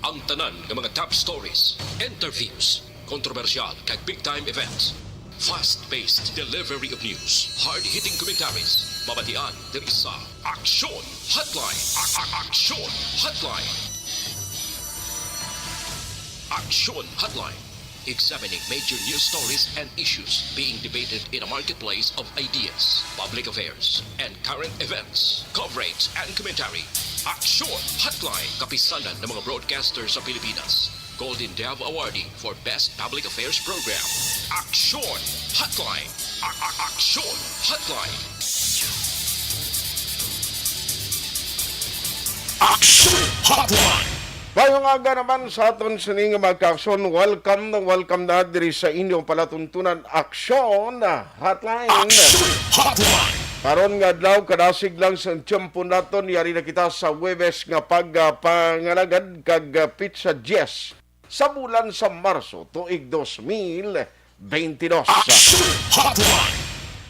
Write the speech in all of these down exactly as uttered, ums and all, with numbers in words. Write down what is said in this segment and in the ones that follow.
Ang tanan nga mga top stories, interviews, kontrobersyal kag big time events. Fast-paced delivery of news, hard-hitting commentaries, mabatian diri sa Aksyon Hotline. A- a- Aksyon Hotline. Aksyon Hotline. Examining major news stories and issues being debated in a marketplace of ideas, public affairs, and current events. Coverage and commentary. Aksyon Hotline. Kapisanan ng mga broadcaster sa Pilipinas. Golden Dove Awardee for Best Public Affairs Program. Aksyon Hotline. A- a- Aksyon Hotline. Aksyon Hotline. Mayong aga naman sa aton sini nga mga kaaksyon. Welcome na welcome na diri sa inyong palatuntunan Aksyon Hotline. Aksyon Hotline. Karon nga adlaw, kadasig lang sa tiyempo naton, yari na kita sa Huwebes nga pagpangalagad kag, ah, pitsa diyes sa bulan sa Marso, tuig dos mil beintidos. Aksyon Hotline.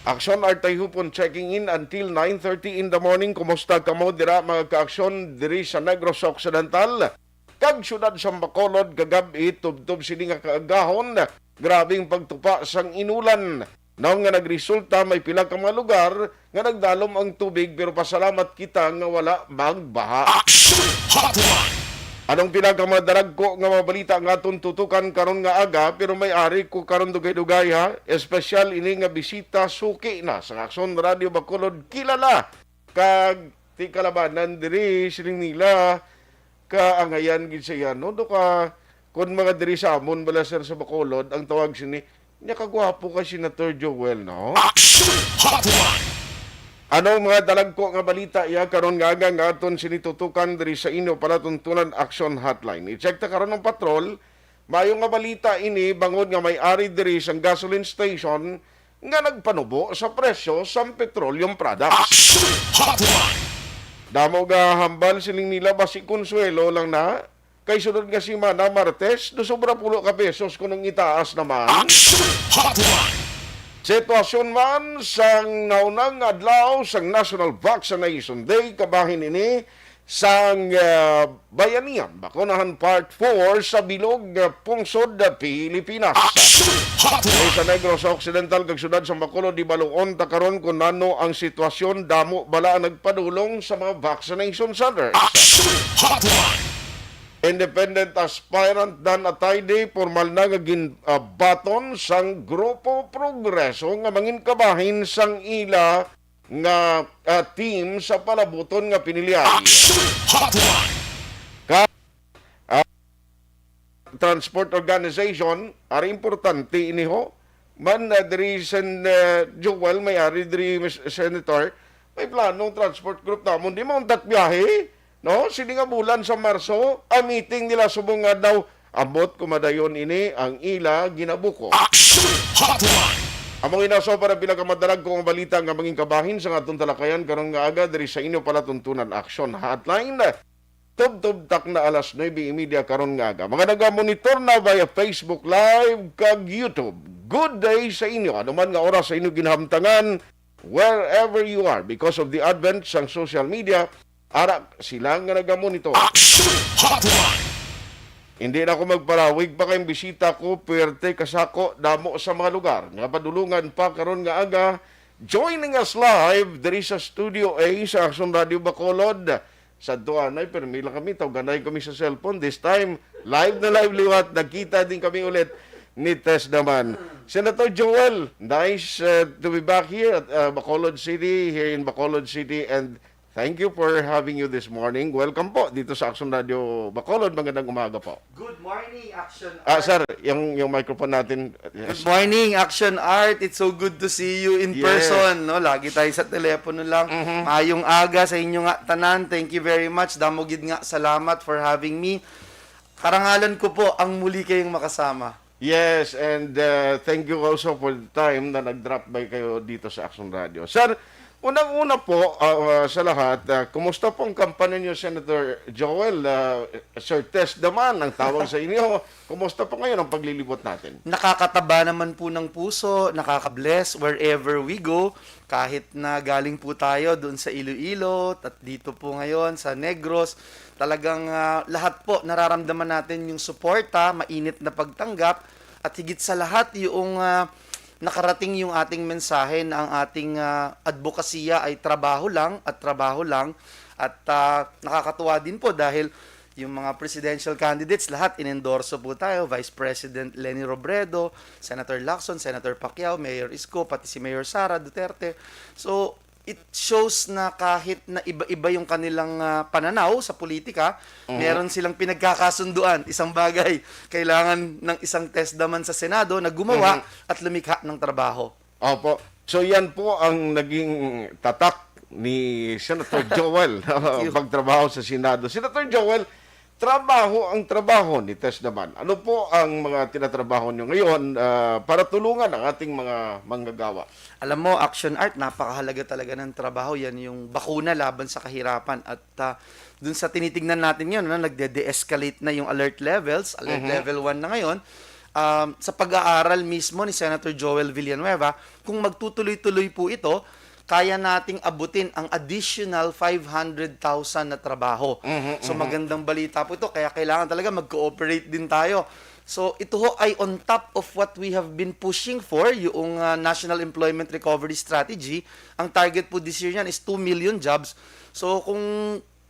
Aksyon Art Tayhupon checking in until nine thirty in the morning. Kumusta kamo dira, mga kaaksyon, diri sa Negros Occidental kag siyudad sa Bacolod? Kagab-i, tubtob sini nga kaagahon, grabing pagtupa sang inulan. Naon nga nagresulta, may pila ka mga lugar nga nagdalom ang tubig, pero pasalamat kita nga wala magbaha. Aksyon Hotline. Anong pila ka mga daragko nga mga balita nga aton tutukan karon nga aga, pero may ari ko karon dugay-dugay, ha? Espesyal ini nga bisita, suki na sa Aksyon Radio Bacolod, kilala kag tikalabanan diri, siling nila, kaangayan gid sa iya, no? Do ka, kun mga diri sa amon bala, sir, sa Bacolod, ang tawag sini, "Nya kagwapo kay Senator Joel, no?" Aksyon Hotline. Ano ang mga dalagko nga balita iya karon nga aga nga aton sini tutukan diri sa inyo palatuntunan Aksyon Hotline? I-check ta karon ang patrol. Mayo nga balita ini bangod nga may ari diri sang gasoline station nga nagpanubo sa presyo sang petroleum products. Aksyon Hotline. Damo nga hambal, siling nila, basi konsuwelo lang na. Kay sunod nga semana, Martes, do sobra pulo ka pesos kunong itaas naman. Aksyon Hotline. Sitwasyon man sang naunang adlaw sang National Vaccination Day, kabahin ini sang, ah, Bayanihan Bakunahan Part four sa bilog nga pungsod, ah, Pilipinas. Aksyon Hotline. Sa Negros Occidental kag siyudad sa Bacolod, di baluon ta karon kung ano ang sitwasyon, damo bala ang nagpadulong sa mga vaccination centers. Aksyon Hotline. Independent aspirant Dan Atayde, formal na nga gin-, ah, baton sang Grupo Progreso nga mangin kabahin sang ila nga, ah, team sa palabuton nga pinilian. Aksyon Hotline. Ka-, ah, Transport Organization, ari importante ini ho. Man, ah, diri Sen, ah, Joel, may ari diri, Mis-, Senator, may planong transport group namon. Di mauntat biyahe, no? Sini nga bulan sa Marso, ang meeting nila subong nga daw, ambot kumadayon ini ang ila ginabuko. Aksyon Hotline. Amo ginaso para pila ka madarag ko nga balita nga mangin kabahin sa atong talakayan karon nga aga diri sa inyo palatuntunan Aksyon Hotline. Tubtob takna alas nuebe y media karon nga aga. Mga nagamonitor na via Facebook Live kag YouTube, good day sa inyo. Ano man nga oras sa inyo ginahamtangan, wherever you are, because of the advent sang social media, ara sila nga nagamonitor. Aksyon Hotline. Hindi na ako magparawig pa kay bisita ko, puwerte kasako, damo sa mga lugar. Nga padulungan pa karon nga aga, joining us live diri sa Studio A sa Aksyon Radio Bacolod. Sa duanay, permi lang kami, tawganay kami sa cellphone. This time, live na live liwat, nagkita din kami ulit ni Tess naman. Senator Joel, nice, uh, to be back here at, uh, Bacolod City, here in Bacolod City, and thank you for having you this morning. Welcome po dito sa Aksyon Radio Bacolod. Magandang umaga po. Good morning, Action Ah, Art. Sir, yung, yung microphone natin. Yes. Good morning, Action Art. It's so good to see you in Yes. person, no? Lagi tayo sa telepono lang. Mhm. Maayong aga sa inyo nga tanan. Thank you very much. Damo gid nga salamat for having me. Karangalan ko po ang muli kayong makasama. Yes, and, uh, thank you also for the time na nag-drop by kayo dito sa Action Radio. Sir, Unang-una po, ah, ah, sa lahat, ah, kumusta po ang kampanya niyo, Senator Joel? Ah, Sir Test naman ang tawag sa inyo. Kumusta po ngayon ang paglilibot natin? Nakakataba naman po ng puso, nakaka-bless wherever we go. Kahit na galing po tayo doon sa Iloilo at dito po ngayon sa Negros, talagang, ah, lahat po nararamdaman natin yung suporta, mainit na pagtanggap, at higit sa lahat yung, ah, nakarating yung ating mensahe na ang ating, ah, adbokasiya ay trabaho lang at trabaho lang. At, ah, nakakatuwa din po dahil yung mga presidential candidates, lahat inendorso po tayo. Vice President Leni Robredo, Senator Lacson, Senator Pacquiao, Mayor Isko, pati si Mayor Sara Duterte. So, it shows na kahit na iba-iba yung kanilang, ah, pananaw sa politika, Mhm. meron silang pinagkakasunduan. Isang bagay, kailangan ng isang TESDA man sa Senado na gumawa Mhm. at lumikha ng trabaho. Opo. So, yan po ang naging tatak ni Senator Joel, Thank you. pagtrabaho sa Senado. Senator Joel, trabaho ang trabaho ni Tess naman. Ano po ang mga tinatrabaho nyo ngayon, ah, para tulungan ang ating mga manggagawa? Alam mo, Action Art, napakahalaga talaga ng trabaho. Yan yung bakuna laban sa kahirapan. At, ah, dun sa tinitingnan natin yun, ano, nagde-de-escalate na yung alert levels. Alert Mhm. level one na ngayon. Um, sa pag-aaral mismo ni Senator Joel Villanueva, kung magtutuloy-tuloy po ito, kaya nating abutin ang additional five hundred thousand na trabaho. Mhm, So, mhm. magandang balita po ito. Kaya kailangan talaga mag-cooperate din tayo. So, ito ho ay on top of what we have been pushing for, yung, ah, National Employment Recovery Strategy. Ang target po this year niyan is two million jobs. So, kung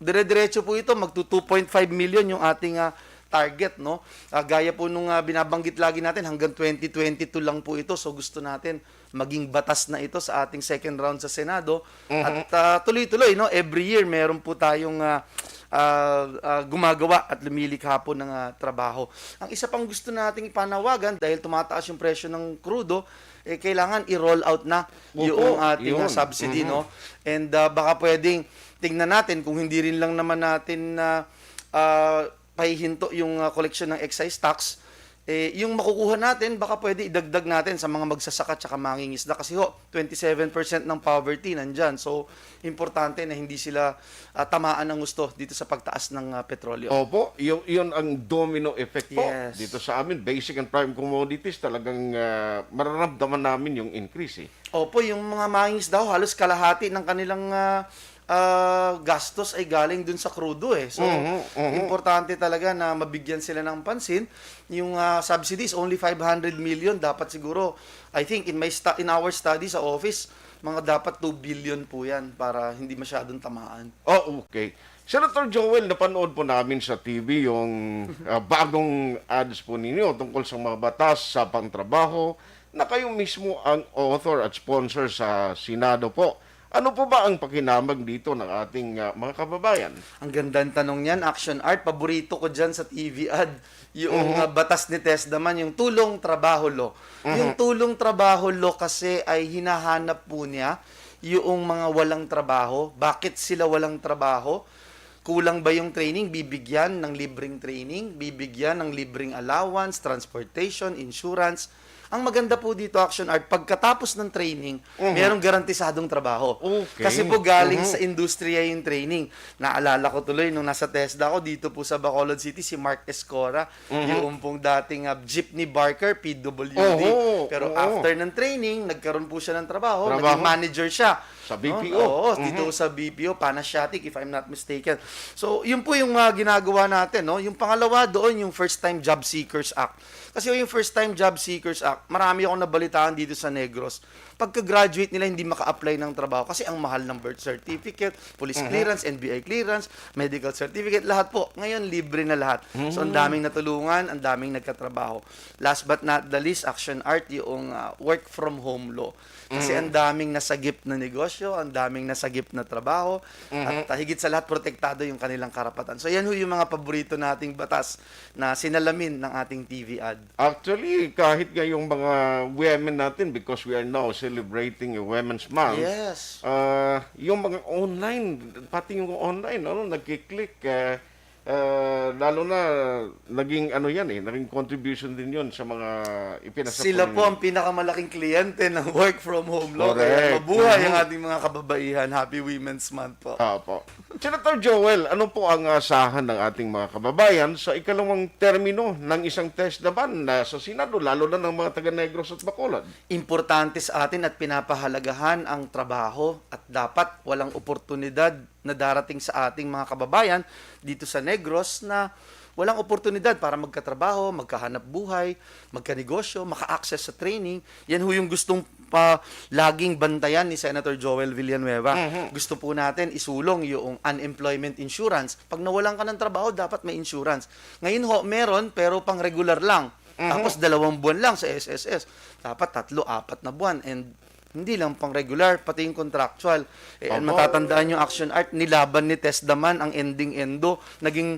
dire-diretso po ito, magto two point five million yung ating, ah, target, no? Ah, gaya po nung, ah, binabanggit lagi natin, hanggang twenty twenty-two lang po ito. So, gusto natin maging batas na ito sa ating second round sa Senado. Mhm. At, ah, tuloy-tuloy, no? Every year, meron po tayong, ah, ah, ah, gumagawa at lumilikha po ng, ah, trabaho. Ang isa pang gusto nating ipanawagan, dahil tumataas yung presyo ng krudo, eh, kailangan i-roll out na Opo, yung ating, ah, yun. subsidy, Mhm. no? And, ah, baka pwedeng tingnan natin kung hindi rin lang naman natin na, ah, pahihinto yung, ah, koleksyon ng excise tax, eh, yung makukuha natin, baka pwede idagdag natin sa mga magsasaka tsaka mangingisda. Kasi ho, twenty-seven percent ng poverty nandyan. So, importante na hindi sila, ah, tamaan ng gusto dito sa pagtaas ng, ah, petrolyo. Opo, yun, yun ang domino effect po Yes. dito sa amin. Basic and prime commodities, talagang, ah, mararamdaman namin yung increase, eh. Opo, yung mga mangingisda ho, halos kalahati ng kanilang, ah, ah, gastos ay galing dun sa krudo, eh. So, Mhm, mhm. importante talaga na mabigyan sila ng pansin. Yung, ah, subsidy is only five hundred million. Dapat siguro, I think, in my stu-, in our study sa office, mga dapat two billion po yan para hindi masyadong tamaan. Oh, okay. Senator Joel, napanood po namin sa T V yung, ah, bagong ads po ninyo tungkol sa mga batas sa pangtrabaho na kayo mismo ang author at sponsor sa Senado po. Ano po ba ang pakinabang dito ng ating, ah, mga kababayan? Ang gandang tanong niyan, Action Art. Paborito ko dyan sa T V ad. Yung, Mhm. ah, batas ni Tess naman, yung tulong trabaho law. Yung Mhm. tulong trabaho law kasi ay hinahanap po niya yung mga walang trabaho. Bakit sila walang trabaho? Kulang ba yung training? Bibigyan ng libreng training, bibigyan ng libreng allowance, transportation, insurance. Ang maganda po dito, Action Art, pagkatapos ng training, Mhm. merong garantisadong trabaho. Okay. Kasi po galing Mhm. sa industriya yung training. Naalala ko tuloy nung nasa TESDA ako, dito po sa Bacolod City, si Mark Escora, Mhm. yung pong dating, ah, jeepney barker, P W D. Oho, Pero oo. after ng training, nagkaroon po siya ng trabaho, Trabaho. naging manager siya. Sa No? B P O. Oo, Mhm. dito sa B P O, Panasiatic, if I'm not mistaken. So, yun po yung, ah, ginagawa natin, no? Yung pangalawa doon, yung First Time Job Seekers Act. Kasi yung First Time Job Seekers Act, marami akong nabalitaan dito sa Negros. Pagka-graduate nila, hindi maka-apply ng trabaho kasi ang mahal ng birth certificate, police Mhm. clearance, N B I clearance, medical certificate, lahat po. Ngayon, libre na lahat. So, ang Mm. daming natulungan, ang daming nagkatrabaho. Last but not the least, Action Art, yung, ah, work from home law. Kasi Mm. ang daming nasagip na negosyo, ang daming nasagip na trabaho, Mhm. at, ah, higit sa lahat, protektado yung kanilang karapatan. So, yan ho yung mga paborito nating batas na sinalamin ng ating T V ad. Actually, kahit nga yung mga women natin, because we are now celebrating a Women's Month, Yes. ah, yung mga online, pati yung online, ano, nagki-click, ah, Ah, lalo na naging ano yan eh, naging contribution din yun sa mga ipinasa Sila po po ninyo. ang pinakamalaking kliyente ng work from home law. Correct. Kaya mabuhay ang Mhm. ating mga kababaihan. Happy Women's Month po. Opo. Senator Joel, ano po ang asahan ng ating mga kababayan sa ikalawang termino ng isang TESDA man na sa Senado, lalo na ng mga taga Negros at Bacolod? Importante sa atin at pinapahalagahan ang trabaho at dapat walang oportunidad na darating sa ating mga kababayan dito sa Negros na walang oportunidad para magkatrabaho, magkahanap buhay, magkanegosyo, maka-access sa training. Yan ho yung gustong pa laging bantayan ni Senator Joel Villanueva. Gusto po natin isulong yung unemployment insurance. Pag nawalan ka ng trabaho, dapat may insurance. Ngayon ho, meron pero pang regular lang. Tapos dalawang buwan lang sa S S S. Dapat tatlo, apat na buwan. And hindi lang pang regular, pati yung contractual. Eh, ang Opo. matatandaan yung Action Art, nilaban ni TESDA man ang ending endo. Naging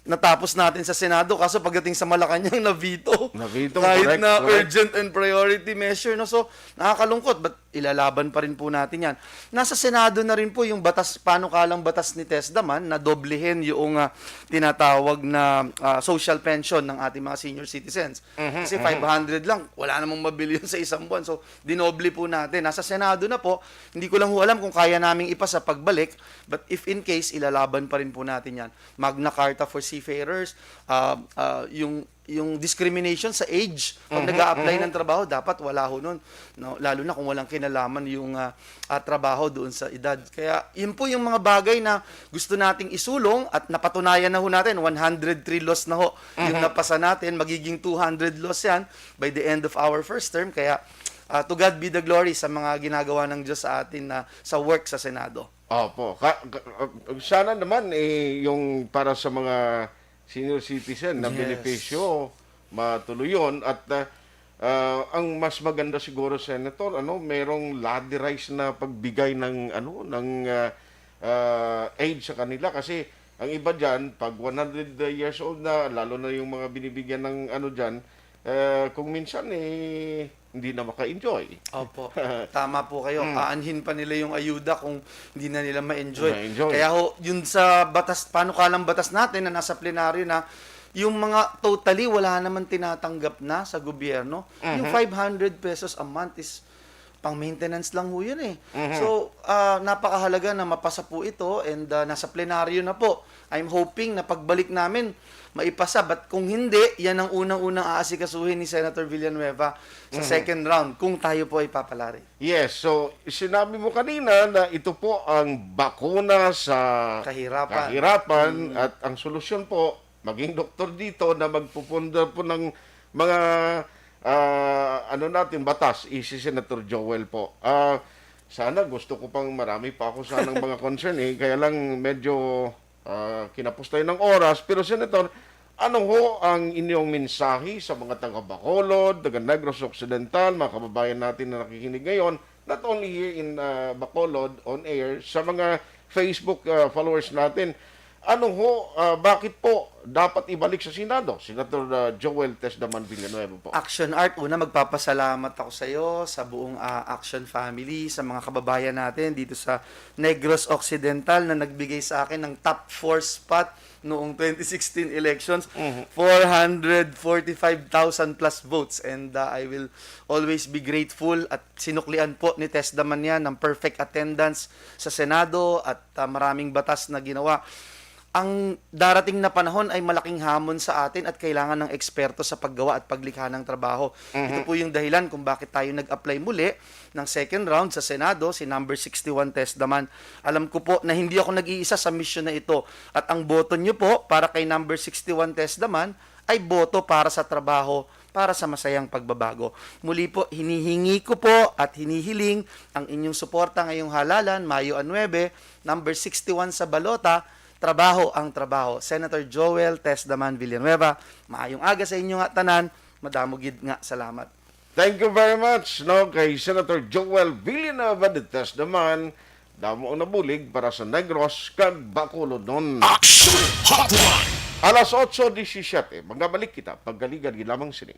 natapos natin sa Senado, kaso pagdating sa Malacanang, na-veto. Na-veto, Kahit correct, na correct. urgent and priority measure, no? So, nakakalungkot, but ilalaban pa rin po natin yan. Nasa Senado na rin po yung batas, panukalang batas ni TESDA man, na doblihin yung ah, tinatawag na ah, social pension ng ating mga senior citizens. Kasi five hundred lang, wala namang mabili yun sa isang buwan. So, dinoble po natin. Nasa Senado na po, hindi ko lang ho alam kung kaya naming ipasa pagbalik, but if in case, ilalaban pa rin po natin yan. Magna Carta for Seafarers, ah, ah, yung yung discrimination sa age pag nag-a-apply ng trabaho, dapat wala ho nun, no? Lalo na kung walang kinalaman yung ah, ah, trabaho doon sa edad. Kaya yun po yung mga bagay na gusto nating isulong at napatunayan na ho natin, one hundred three laws na ho yung napasa natin, magiging two hundred laws yan by the end of our first term. Kaya ah, to God be the glory sa mga ginagawa ng Diyos sa atin na sa work sa Senado. Opo. Ka, ka- uh, sana naman eh, yung para sa mga senior citizen na Yes. benepisyo matuloy yun at uh, uh, ang mas maganda siguro, Senator, ano, merong lotterized na pagbigay ng ano ng uh, uh, aid sa kanila kasi ang iba diyan pag one hundred years old na, lalo na yung mga binibigyan ng ano diyan, uh, kung minsan eh hindi na maka-enjoy. Opo. Tama po kayo. Aanhin pa nila yung ayuda kung hindi na nila ma-enjoy. Ma-enjoy. Kaya ho, yun sa batas, panukalang batas natin na nasa plenaryo na, yung mga totally wala naman tinatanggap na sa gobyerno, yung five hundred pesos a month is pang maintenance lang ho yun eh. So, ah, napakahalaga na mapasa po ito and ah, nasa plenaryo na po. I'm hoping na pagbalik namin, maipasa. But kung hindi, yan ang unang-unang aasikasuhin ni Senator Villanueva sa second round kung tayo po ay papalari. Yes, so sinabi mo kanina na ito po ang bakuna sa Kahirapan. kahirapan at ang solusyon po, maging doktor dito na magpupunda po ng mga ah, ano natin, batas, si Senator Joel po. Ah, sana gusto ko pang marami pa ako sanang mga concern eh. Kaya lang medyo ah, kinapos tayo ng oras. Pero Senator, ano ho ang inyong mensahe sa mga taga Bacolod, taga Negros Occidental, mga kababayan natin na nakikinig ngayon, not only here in ah, Bacolod on air, sa mga Facebook ah, followers natin, ano ho, ah, bakit po dapat ibalik sa Senado, Senator ah, Joel Tesdaman Villanueva po? Action Art, una magpapasalamat ako sa iyo, sa buong ah, Action Family, sa mga kababayan natin dito sa Negros Occidental na nagbigay sa akin ng top four spot noong twenty sixteen elections, four hundred forty-five thousand plus votes. And ah, I will always be grateful at sinuklian po ni Tesdaman yan ng perfect attendance sa Senado at ah, maraming batas na ginawa. Ang darating na panahon ay malaking hamon sa atin at kailangan ng eksperto sa paggawa at paglikha ng trabaho. Ito po yung dahilan kung bakit tayo nag-apply muli ng second round sa Senado, si number sixty-one Tesdaman. Alam ko po na hindi ako nag-iisa sa misyon na ito at ang boto nyo po para kay number sixty-one Tesdaman ay boto para sa trabaho, para sa masayang pagbabago. Muli po, hinihingi ko po at hinihiling ang inyong suporta ngayong halalan, Mayo a nuebe, number sixty-one sa balota, trabaho ang trabaho. Senator Joel Tesdaman Villanueva, maayong aga sa inyo nga tanan. Madamo gid nga salamat. Thank you very much no kay Senator Joel Villanueva de Tesdaman, damo ang nabulig para sa Negros kag Bacolodnon. Action Hotline. Alas otso disisiyete, magabalik kita pagkaligan lamang sini.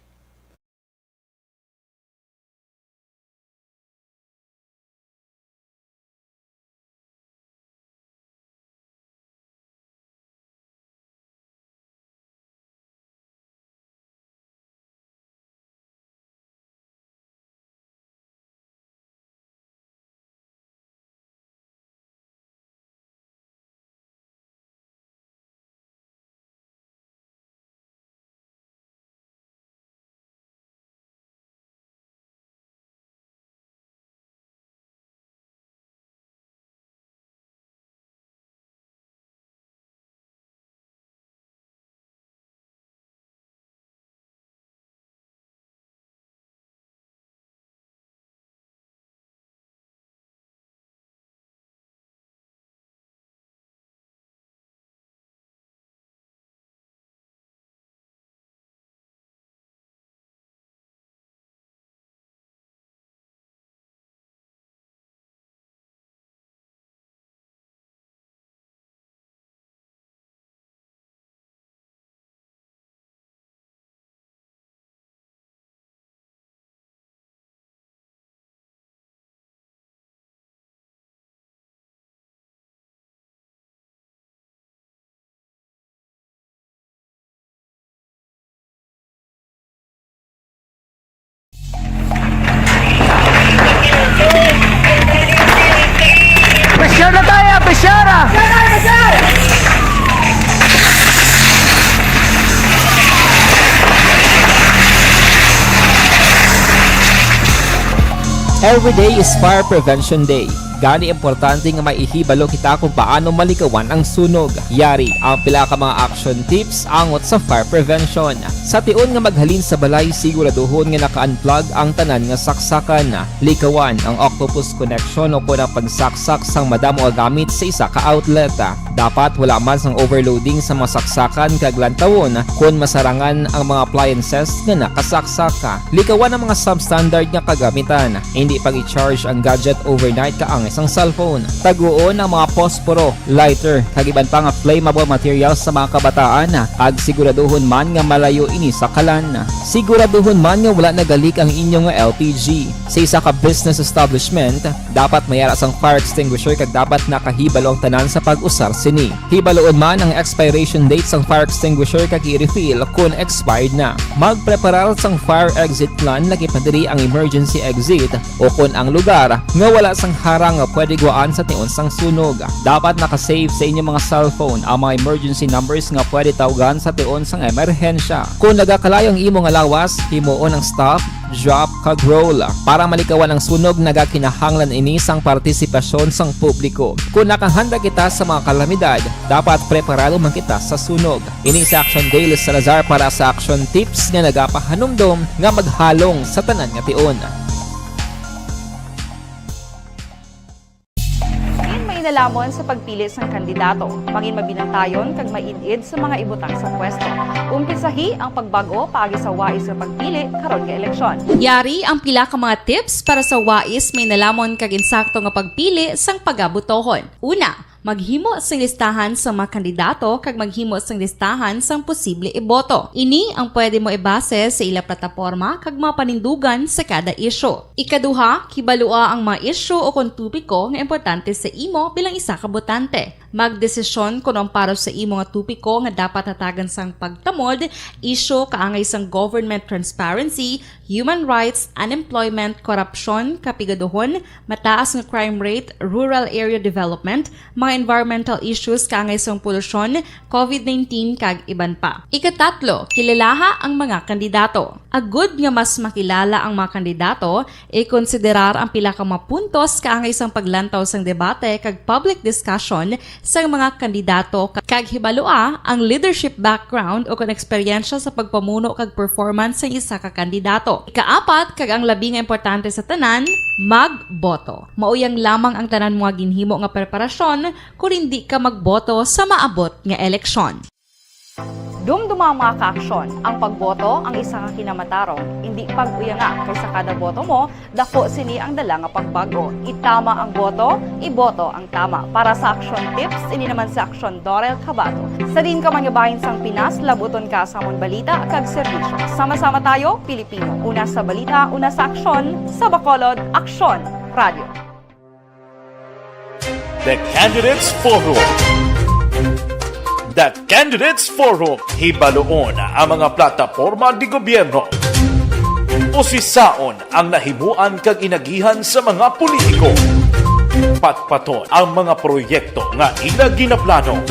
Every day is Fire Prevention Day. Gani, importante nga maihibalo kita kung paano malikawan ang sunog. Yari ang pila ka mga action tips angot sa fire prevention. Sa tion nga maghalin sa balay, siguraduhon nga naka-unplug ang tanan nga saksakan. Likawan ang octopus connection o kon ang pagsaksak sang madamo nga gamit sa isa ka outlet. Dapat wala man sang overloading sa mga saksakan kag lantawon kon masarangan ang mga appliances nga nakasaksak. Likawan ang mga substandard nga kagamitan. Hindi pag-i-charge ang gadget overnight kaangay sang cellphone. Taguon ang mga posporo, lighter, kag iban pa nga flammable materials sa mga kabataan, kag siguraduhon man nga malayo ini sa kalan. Siguraduhon man nga wala nagalik ang inyo nga L P G. Sa isa ka business establishment, dapat may ara sang fire extinguisher kag dapat nakahibalo ang tanan sa pag-usar sini. Hibaluon man ang expiration date sang fire extinguisher kag i-refill kon expired na. Magpreparar sang fire exit plan, lakip na diri ang emergency exit, o kon ang lugar nga wala sang harang nga pwede gwaan sa tion sang sunog. Dapat naka-save sa inyo mga cellphone ang mga emergency numbers nga pwede tawgan sa tion sang emerhensya. Kon nagakalayo ang imo nga lawas, himuon ang stop, drop, kag roll. Para malikawan ang sunog, nagakinahanglan ini sang partisipasyon sang publiko. Kon nakahanda kita sa mga kalamidad, dapat preparado man kita sa sunog. Ini si Action Dale Salazar para sa Action Tips nga nagapahanumdom nga maghalong sa tanan nga tion. Mangin mainalamon sa pagpili sang kandidato. Mangin mabinantayon kag maid-id sa mga ibutang sa pwesto. Umpisahi ang pagbag-o paagi sa wais nga pagpili karon nga eleksyon. Yari ang pila ka mga tips para sa wais, mainalamon kag insakto nga pagpili sang pagabotohon. Una, maghimo sing listahan sa mga kandidato kag maghimo sing listahan sang posible iboto. Ini ang pwede mo ibase sa ila plataporma kag mga panindugan sa kada isyu. Ikaduha, kibalua ang mga isyu o kon topiko nga importante sa imo bilang isa ka botante. Magdesisyon kon ang para sa imo nga topiko nga dapat hatagan sang pagtamod, isyu kaangay sang government transparency, human rights, unemployment, korupsyon, kapigaduhon, mataas nga crime rate, rural area development, mga environmental issues kaangay sang polusyon, covid nineteen, kag iban pa. Ikatatlo, kilalaha ang mga kandidato. Agud nga mas makilala ang mga kandidato, ikonsiderar ang pila ka mga puntos kaangay sang paglantaw sang debate kag public discussion sang mga kandidato, ka-, kag hibalua ang leadership background o kon eksperyensya sa pagpamuno kag performance sang isa ka kandidato. Ikaapat, kag ang labi nga importante sa tanan, magboto. Mao yang lamang ang tanan mo nga ginhimo nga preparasyon kon indi ka magboto sa maabot nga eleksyon. Dumduma ang mga kaaksyon. Ang pagboto ang isa ka kinamatarong. Indi pag-uyanga, kay sa kada boto mo, daku sini ang dala nga pagbag-o. Itama ang boto, iboto ang tama. Para sa Action Tips, ini naman si Action Dorel Cabato. Sa diin ka man nga bahin sang Pinas, labuton ka sa amon balita kag serbisyo. Sama-sama tayo, Pilipino. Una sa balita, una sa aksyon, sa Bacolod, Aksyon Radio. The Candidates Forum. The Candidates Forum, hibaluon ang mga plataporma di gobyerno. Usisaon ang nahimuan kag inagihan sa mga politiko. Patpaton ang mga proyekto nga ila ginaplano.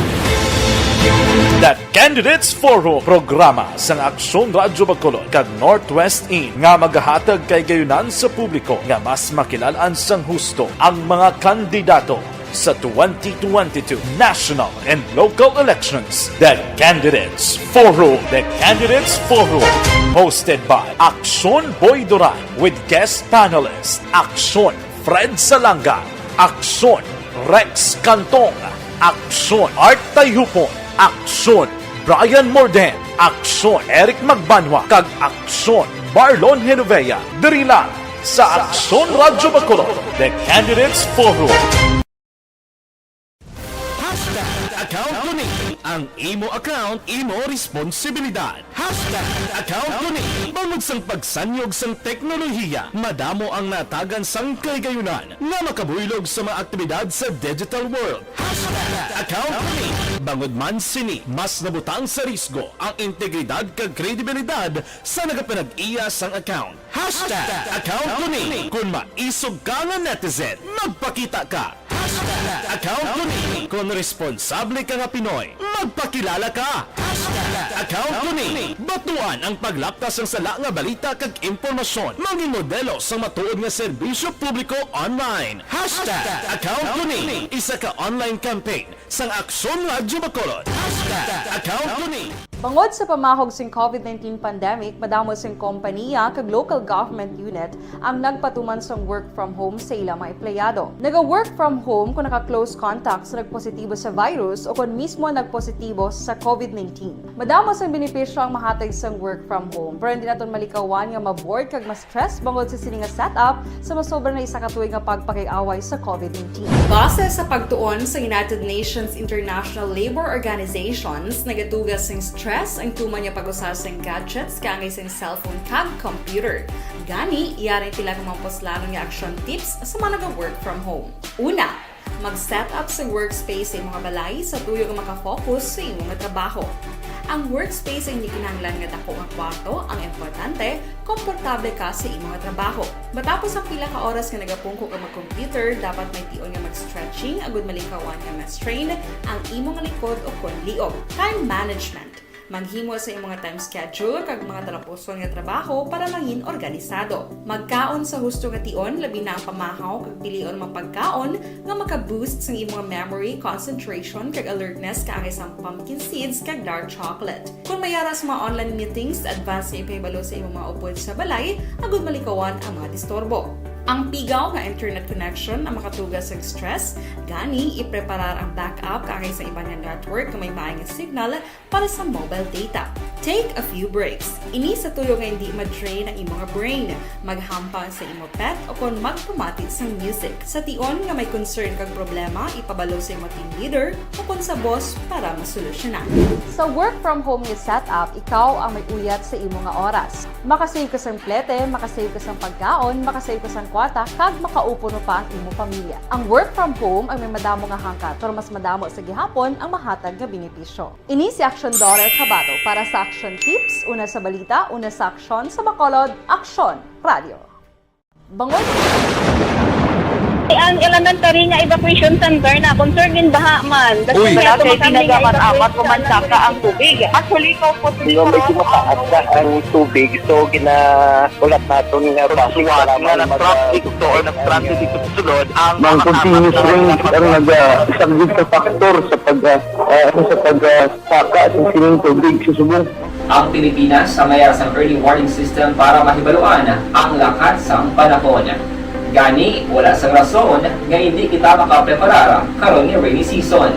The Candidates Forum, programa sang Aksyon Radyo Bacolod kag Northwest In nga magahatag kahigayonan sa publiko nga mas makilal-an sang husto ang mga kandidato sa twenty twenty-two national and local elections. The Candidates Forum. The Candidates Forum, hosted by Aksyon Boy Duran with guest panelist Aksyon Fred Salanga, Aksyon Rex Cantong, Aksyon Art Tayhupon, Aksyon Brian Morden, Aksyon Eric Magbanwa, kag Aksyon Marlon Genovea. Diri lang sa Aksyon Radyo Bacolod, The Candidates Forum. Hashtag account ko ni. Ang imo account, imo responsibilidad. Hashtag account ko ni. Bangod sang pagsanyog sang teknolohiya, madamo ang natagan sang kahigayonan nga makabuylog sa mga aktibidad sa digital world. Hashtag account ko ni. Bangod man sini, mas nabutang sa risgo ang integridad kag kredibilidad sa nagapanag-iya sang account. Hashtag account ko ni. Kung maisog ka nga netizen, magpakita ka. Hashtag account ko ni. Kung responsable ka nga Pinoy, magpakilala ka. Account ko ni. Batuan ang paglaptas sang sala nga balita kag impormasyon. Mangin modelo sang matuod nga serbisyo publiko online. Hashtag Account ko ni. Isa ka online campaign sang Aksyon Radyo Bacolod. Hashtag Account ko ni. Bangod sa pamahog sing COVID nineteen pandemic, madamo sing kompaniya kag local government unit ang nagpatuman sang work from home sa ila mga empleyado. Naga-work from home kon naka-close contact sa nagpositibo sa virus o kon mismo nagpositibo sa COVID nineteen. Madamo sang benepisyo ang mahatag sang work from home, pero hindi naton malikawan nga ma-bored kag ma-stress bangod sa sini nga setup sa masobra na isa ka tuig nga pagpakig-away sa COVID nineteen. Base sa pagtuon sa United Nations International Labor Organizations, nagatuga sing stress ang tuman nga pag-usa sing gadgets kaangay sing cellphone kag computer. Gani, yari ang pila ka mga puslanon nga action tips sa mga naga-work from home. Una, mag-set up sa workspace sa imong balay sa tuyo nga makafocus sa imo nga trabaho. Ang workspace ang hindi kinahanglan nga dako nga kwarto ang importante, komportable ka sa imo nga trabaho. Matapos ang pila ka oras nga nagapungko ka mag-computer, dapat may tion nga mag-stretching agud malikawan nga ma-strain ang imo nga likod o kon liog. Time management. Maghimo sa imo nga time schedule kag mga talapuson nga trabaho para mangin organisado. Magkaon sa husto nga tion, labi na ang pamahaw kag pilion ang mga pagkaon nga maka-boost sang imo nga memory, concentration, kag alertness kaangay sang pumpkin seeds kag dark chocolate. Kon may ara sa mga online meetings, advance nga ipahibalo sa imo mga upod sa balay agud malikawan ang mga disturbo. Ang pigaw nga internet connection ang makatuga sang stress, gani ipreparar ang backup kaangay sa iban nga network nga may maay nga signal para sa mobile data. Take a few breaks. Ini sa tuyo nga hindi ma-drain ang imo nga brain. Maghampang sa imo pet o kon magpamati sang music. Sa tion nga may concern kag problema, ipabalo sa imo team leader o kon sa boss para masolusyonan. Sa work from home nga setup, ikaw ang may uyat sa imo nga oras. Makasave ka sang plete, makasave ka sang pagkaon, makasave ka sang kwarta, kag makaupod pa ang imo pamilya. Ang work from home ang may madamo nga hangkat, pero mas madamo sa gihapon ang mahatag nga benepisyo. Ini si Aksyon Daughter Kabato para sa Aksyon Tips, una sa balita, una sa aksyon, sa Bacolod, Aksyon Radio. Bangod. Ang elementary nga evacuation center na concern din baha man. Uy. Wala kay tinaga man amat ko man saka ang tubig. Actually, ko po. Medyo mataas na ang tubig, so gina-, ulat naton nga bus nga nag-traffic to or nag-transit dito sa sulod ang mga continuous rain ang naga-, isa gid ka factor sa pag, ah, ah, sa pag, ah, saka sa sining tubig sa subong. Ang Pilipinas ang may ara sang early warning system para mahibaluan ang lakat sang panahon. Gani, wala sang rason nga hindi kita makapreparar karon nga rainy season.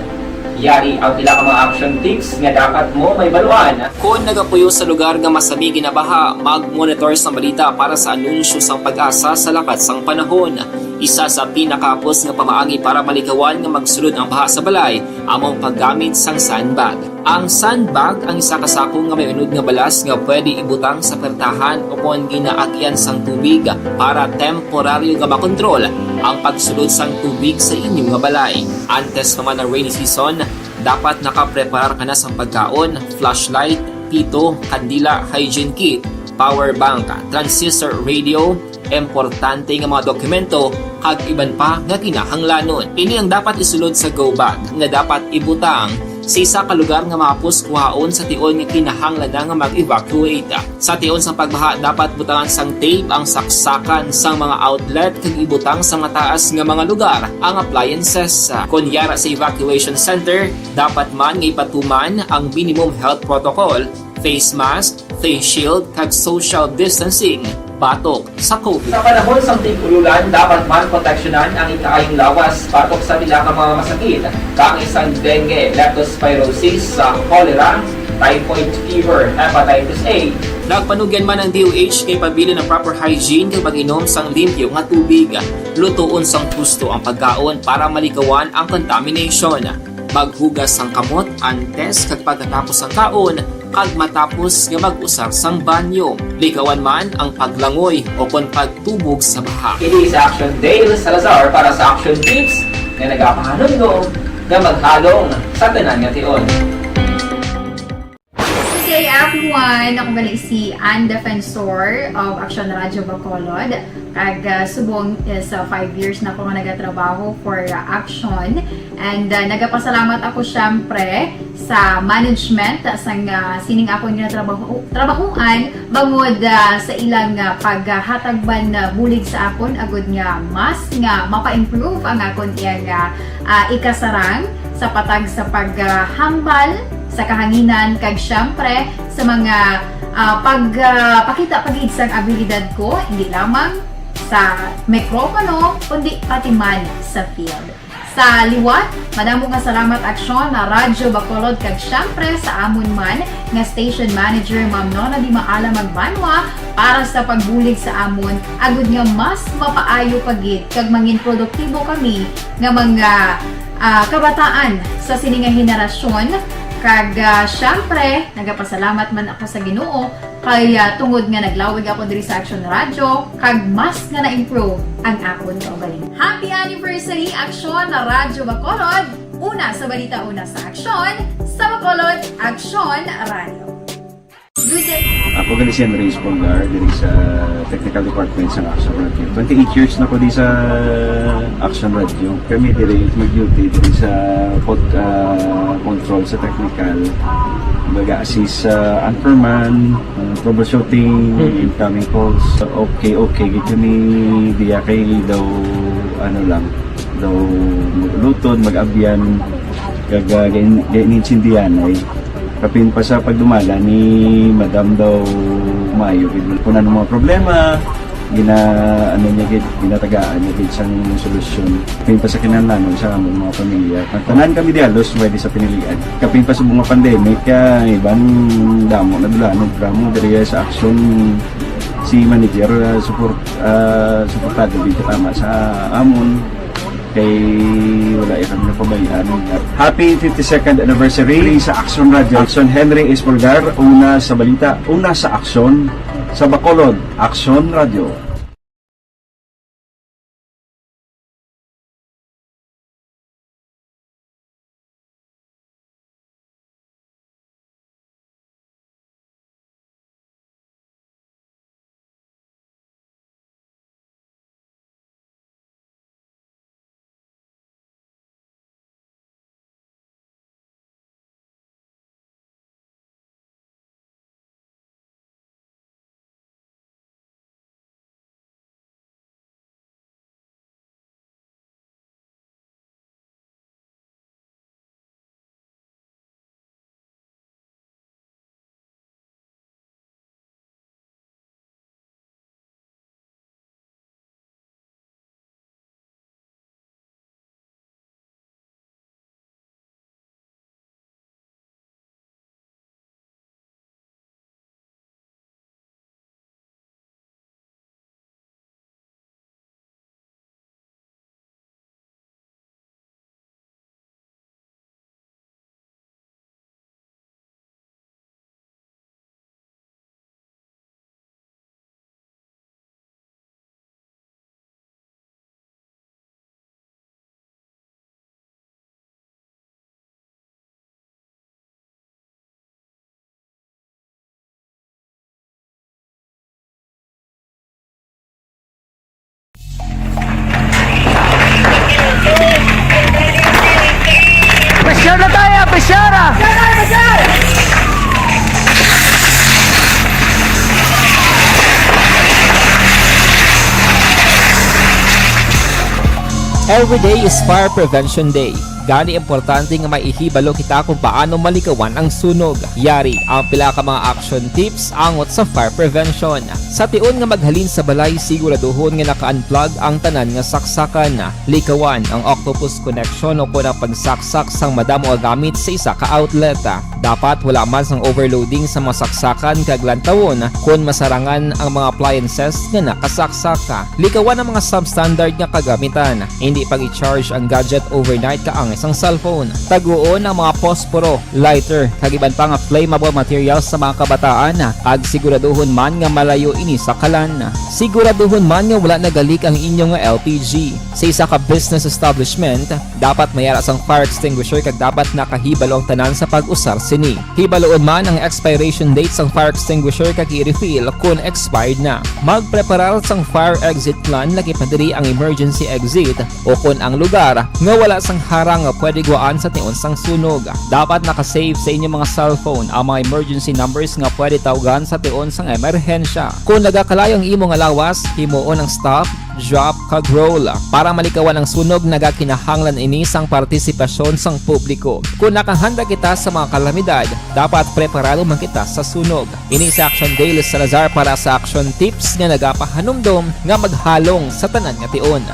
Yari ang pila ka mga action tips nga dapat mo mahibaluan. Kon nagapuyo sa lugar nga masami ginabaha, mag-monitor sang balita para sa anunsyo sang PAGASA sa lakat sang panahon. Isa sa pinakahapos nga pamaagi para malikawan nga magsulod ang baha sa balay amo ang paggamit sang sandbag. Ang sandbag ang isa ka sako nga may unod nga balas nga pwede ibutang sa pertahan o kon ginaagian sang tubig para temporaryo nga makontrol ang pagsulod sang tubig sa inyo nga balay. Antes pa man ang rainy season, dapat nakapreparar ka na sang pagkaon, flashlight, pito, kandila, hygiene kit, power bank, transistor radio, importante nga mga dokumento, kag iban pa nga kinahanglanon. Ini ang dapat isulod sa go bag nga dapat ibutang sa isa ka lugar nga mahapos kuhaon sa tion nga kinahanglan na nga mag-evacuate. Sa tion sang pagbaha, dapat butangan sang tape ang saksakan sang mga outlet kag ibutang sa mataas nga mga lugar ang appliances. Kon yara sa evacuation center, dapat man nga ipatuman ang minimum health protocol, face mask, face shield, kag social distancing batok sa COVID. Sa panahon sang tig-ulolan, dapat man proteksyonan ang ikaayong lawas batok sa pila ka mga masakit, kaangay sang dengue, leptospirosis, sa cholera, typhoid fever, hepatitis A. Nagpanugyan man ang D O H kay pabilin ang proper hygiene kag mag-inom sang limpyo nga tubig. Lutoon sang husto ang pagkaon para malikawan ang contamination. Maghugas sang kamot antes kag pagkatapos sang kaon, kag matapos nga mag-usar sang banyo. Likawan man ang paglangoy o kon pagtubog sa baha. Ini si Action Dale Salazar para sa Action Tips nga nagapahanumdom nga maghalong sa tanan nga tion. Good day, everyone! Ako gali si Ann Defensor of Action Radyo Bacolod. Kag, ah, subong is, ah, five years na ko nga nagatrabaho for, ah, Action. And, ah, nagapasalamat ako, syempre, sa management sang, ah, sining akon nga trabaho, trabahuan bangod, ah, sa ilang, ah, paghatag man, ah, bulig sa akon agud nga mas nga mapa-improve ang akon iyang, ah, ah, ikasarang sa patag sa paghambal sa kahanginan kag siyempre sa mga, ah, pag, ah, pakita pa gid sang abilidad ko, hindi lamang sa mikropono, kundi pati man sa field. Sa liwat, madamo nga salamat, Aksyon na Radyo Bacolod, kag siyempre sa amon man nga station manager, Ma'am Nona Di Maala Magbanwa, para sa pagbulig sa amon, agud nga mas mapaayo pa gid kag mangin produktibo kami nga mga, ah, kabataan sa sini nga henerasyon. Kag, ah, siyempre, nagapasalamat man ako sa Ginoo kay, ah, tungod nga naglawig ako diri sa Aksyon Radyo, kag mas nga na-improve ang akon kaugalingon. Happy anniversary, Aksyon na Radyo Bacolod! Una sa balita, una sa aksyon, sa Bacolod, Aksyon Radyo. Good day. Ako gali si Henry Espolgar, diri sa Technical Department sa Aksyon Radyo. Twenty-eight years na ko di sa Aksyon Radyo. Kami diri mag-duty diri sa pod-, ah, control sa technical. Mag-assist sa anchorman, ah, troubleshooting, incoming calls. Okay, okay, gid kami diya kay daw, ano lang, daw mag-ulutod, mag-abyan, kag, ah, gain-, gainintindihan ay. Kapin pa sa pagdumala ni Madam daw maayo gid. Kung ano mga problema, gina-, ano niya gid, ginatagaan niya gid sang solusyon. Kapin pa sa kinahanglanon sa among mga pamilya. Ang tanan kami di halos pwede sa pinilian. Kapin pa sa mga pandemic, kaya iban damo na dula, ano, drama diri sa aksyon si manager, ah, support, ah, suportado gid tama sa amon. Kay wala ya kami napabayaan. Happy fifty-second anniversary sa Aksyon Radio. Aksyon Henry Espolgar, una sa balita, una sa aksyon, sa Bacolod, Aksyon Radio. Pressure na tayo, pressure ah! Every day is Fire Prevention Day. Gani, importante nga maihibalo kita kung paano malikawan ang sunog. Yari ang pila ka mga action tips angot sa fire prevention. Sa tion nga maghalin sa balay, siguraduhon nga naka-unplug ang tanan nga saksakan. Likawan ang octopus connection o kon ang pagsaksak sang madamo nga gamit sa isa ka outlet. Dapat wala man sang overloading sa mga saksakan kag lantawon kon masarangan ang mga appliances nga nakasaksak. Likawan ang mga substandard nga kagamitan. Hindi pag-i-charge ang gadget overnight kaangay sang cellphone. Taguon ang mga posporo, lighter, kag iban pa nga flammable materials sa mga kabataan, kag siguraduhon man nga malayo ini sa kalan. Siguraduhon man nga wala nagalik ang inyo nga L P G. Sa isa ka business establishment, Dapat may ara sang fire extinguisher kag dapat nakahibalo ang tanan sa pag-usar sini. Hibaluon man ang expiration date sang fire extinguisher kag i-refill kon expired na. Magpreparar sang fire exit plan, lakip na diri ang emergency exit o kon ang lugar nga wala sang harang nga pwede guwaan sa tion sang sunog. Dapat naka-save sa inyong mga cellphone ang mga emergency numbers nga pwede tawgan sa tion sang emerhensya. Kon nagakalayo ang imo nga lawas, himuon ang stop, drop, kag roll. Para malikawan ang sunog, nagakinahanglan ini sang partisipasyon sang publiko. Kon nakahanda kita sa mga kalamidad, dapat preparado man kita sa sunog. Ini si Action Dale Salazar para sa Action Tips nga nagapahanumdom nga maghalong sa tanan nga tion.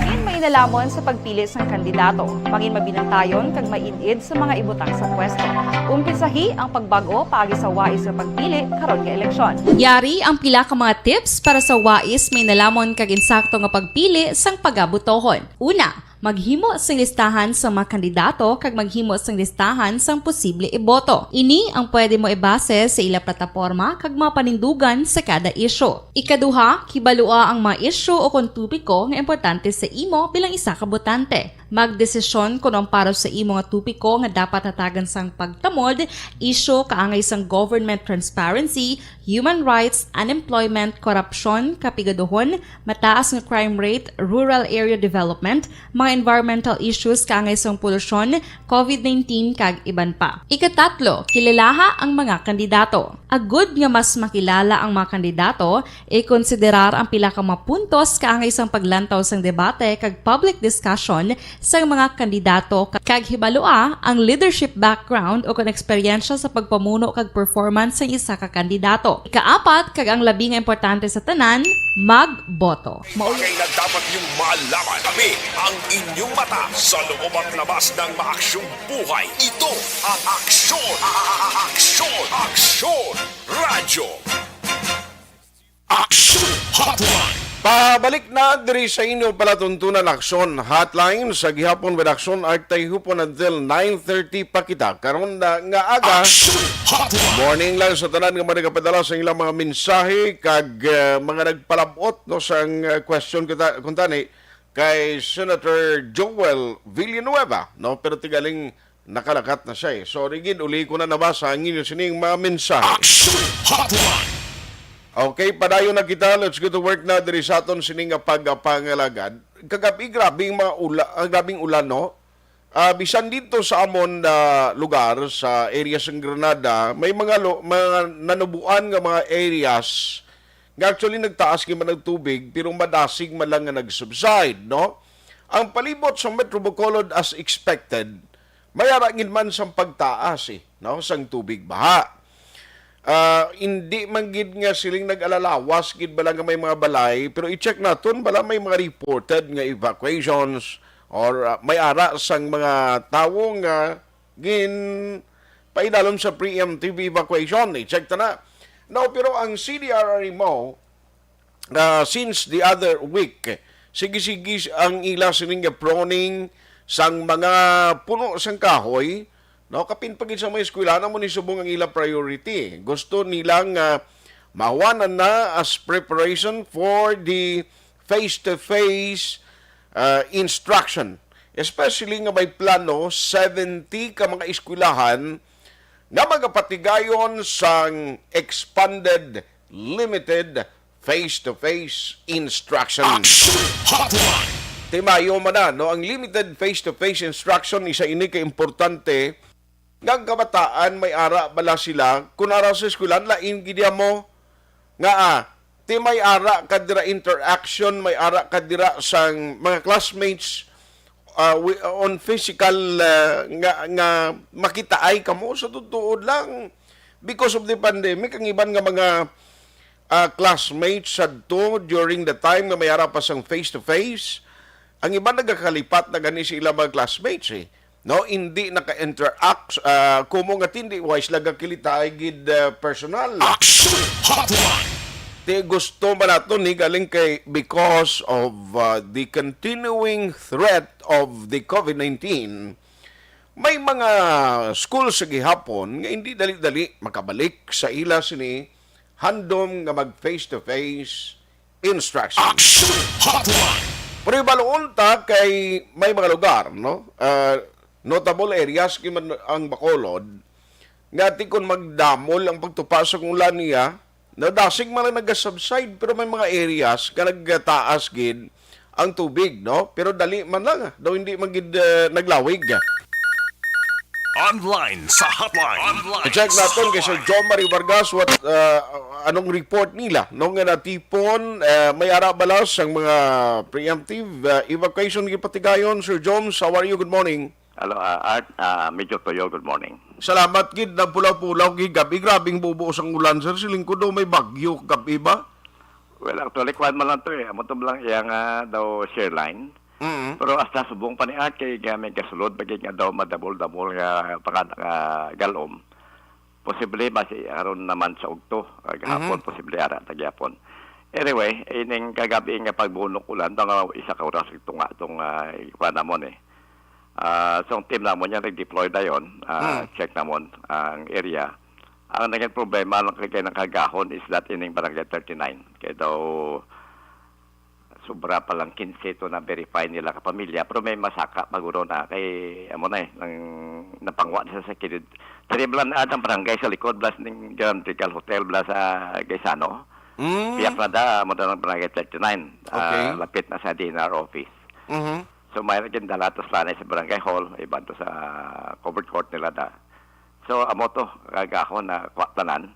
Diin mainalomon sa pagpili sang kandidato, manginmabinantayon kag maid-id sa mga ibutang sa pwesto. Umpisahi ang pagbag-o paagi sa wais nga pagpili karon nga eleksyon. Yari ang pila ka mga tips para sa wais mainalomon kag insakto nga pagpili sang pagabotohon. Una, maghimo sing listahan sa mga kandidato kag maghimo sing listahan sang posible iboto. Ini ang pwede mo ibase sa ila plataporma kag mga panindugan sa kada isyu. Ikaduha, kibalua ang mga isyu o kon topiko nga importante sa imo bilang isa ka botante. Magdesisyon kon ang para sa imo nga topiko nga dapat hatagan sang pagtamod, isyu kaangay sang government transparency, human rights, unemployment, korupsyon, kapigaduhon, mataas nga crime rate, rural area development, mga environmental issues kaangay sang polusyon, covid nineteen, kag iban pa. Ikatatlo, kilalaha ang mga kandidato. Agud nga mas makilala ang mga kandidato, ikonsiderar ang pila ka mga puntos kaangay sang paglantaw sang debate kag public discussion sang mga kandidato, kag hibalua ang leadership background o kon eksperyensya sa pagpamuno kag performance sang isa ka kandidato. Ikaapat, kag ang labi nga importante sa tanan, magboto. Mao Bagay na dapat niyong malaman. Kami ang inyong mata sa loob at labas ng maaksyong buhay. Ito ang Aksyon, a- a- a- Aksyon, Aksyon Radyo. Aksyon Hotline. Pabalik na diri sa inyo palatuntunan, Aksyon Hotline sa gihapon with Aksyon Art Tayhupon until nine thirty pa kita karon na nga aga. Aksyon Hotline. Morning lang sa tanan nga mga nagapadala sa ilang mga mensahe kag, eh, mga nagpalabot, no, sang, eh, question kita, kuntani kay Senator Joel Villanueva, no, pero tigaling nakalakat na siya, eh. Sorry gid, uli ko na nabasa ang inyo sining mga mensahe. Action Hotline. Okay, padayon na kita. Let's go to work na diri sa aton sining nga pagpangalagad. Kagabi, grabing mga ula, ah, grabing ulan, no? Ah, bisan dito sa amon na lugar, sa area sa Granada, may mga lo, mga nanubuan nga mga areas nga actually nagtaas gid man ang tubig, pero madasig man lang nga nag-subside, no? Ang palibot sa Metro Bacolod, as expected, may ara gid man sang pagtaas, eh, no, sang tubig baha. Ah, hindi man gid nga siling nag-alalawas gid bala nga may mga balay, pero i-check naton bala may mga reported nga evacuations or, ah, may ara sang mga tawo nga gin paidalom sa preemptive evacuation. I-check ta na. No, pero ang C D R R M O, ah, since the other week, sige-sige ang ila sining nga proning sang mga puno sang kahoy, no? Kapin pa gid sa mga eskwelahan, amo ni subong ang ila priority. Gusto nila nga mahuwanan na as preparation for the face-to-face, ah, instruction. Especially nga may plano seventy ka mga eskwelahan nga magapatigayon sang expanded limited face-to-face instruction. Action Hotline. Timayo man na, no? Ang limited face-to-face instruction, isa ini ka importante nga ang kabataan may ara bala sila, kung ara sa eskwelahan, lain gid mo nga, ah, ti may ara ka dira interaction, may ara ka dira sang mga classmates, ah, wi-, on physical, ah, nga, nga makitaay kamo sa totoo lang because of the pandemic. Ang iban nga mga, ah, classmates sadto during the time nga may ara pa sang face to face, ang iban nagakalipat na gani sa ilang mga classmates, eh. No, hindi naka-interact, ah, kumo nga tindi wise lang gakilitaay gid, ah, personal. Action Hotline. Ti gusto ba nato ni galing kay because of, ah, the continuing threat of the covid nineteen, may mga school sa gihapon nga hindi dali-dali makabalik sa ila sini handom nga mag face to face Instruction. Action Hotline. Pero ibaluon ta kay may mga lugar, no? Ah, notable areas kay man ang Bacolod nga ti kon magdamol ang pagtupa sa ulan niya, nadasig man lang nagasubside, pero may mga areas nga nagtaas gid ang tubig, no? Pero dali man lang, daw hindi man gid, ah, naglawig. Online sa hotline. Online. I-check naton kay Sir John Marie Vargas what, uh, anong report nila, no, nga natipon, uh, may ara bala sang mga preemptive, uh, evacuation gipatigayon. Sir John, how are you? Good morning. Hello, uh, Art, uh, Major Toyo, good morning. Salamat gid, nagpulaw-pulaw gid gabi, grabing bubo sang ulan, sir. Siling ko daw may bagyo gabi ba? Well, actually, kuwan man lang to eh. Amo to lang iyang, ah, daw share line. Mm. Pero hasta subong pa ni Art kay nga may kasulod, bagay nga daw madabol-dabol nga pagkada nga galom. Posible ba si aron naman sa ugto, ah, gahapon, Mhm. posible ara ta gyapon. Anyway, ining kagabi nga pagbunok ulan, mga isa ka oras ito nga itong, ah, ikuha namon eh. Ah, so ang team namon niya nag-deploy dayon, ah, Hmm. check namon ang area. Ang naging problema lang kay nang kagahon is that ining Barangay thirty-nine. Kay daw sobra pa lang quince to na-verify nila ka pamilya, pero may masaka pa guro na kay amo na eh, nang napangwa na sa kilid. Three bala na ang barangay sa likod, plus ning Grand Regal Hotel, bala sa Gaisano. Mm. Piyak na da, amo na ang barangay thirty-nine. Ah, Okay. lapit na sa D N R office. Mhm. So, may naging dala to sa lanay sa barangay hall, iban to sa covered court nila da. So, amo to, kagahon na kwa tanan.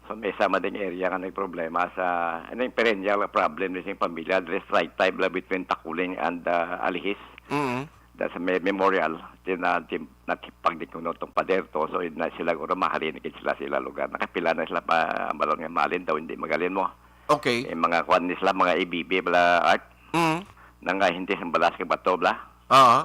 So, may isa man ding area nga nagproblema sa, ano yung perennial problem ni sing pamilya, diri sa right time la between Takuling and, ah, Alihis. Mm. Da sa may memorial, tin-, na, tin-, natipag di kuno tong pader to. So, yun na sila, guro, mahalin gid sila, sila lugar. Nakapila na sila pa, ang balon nga mahalin daw, hindi magalin mo. Okay. Yung mga kwan ni sila, mga A B B, bala, Art. Mm. Nang, ah, hindi sa balas kag bato, bala. Oo.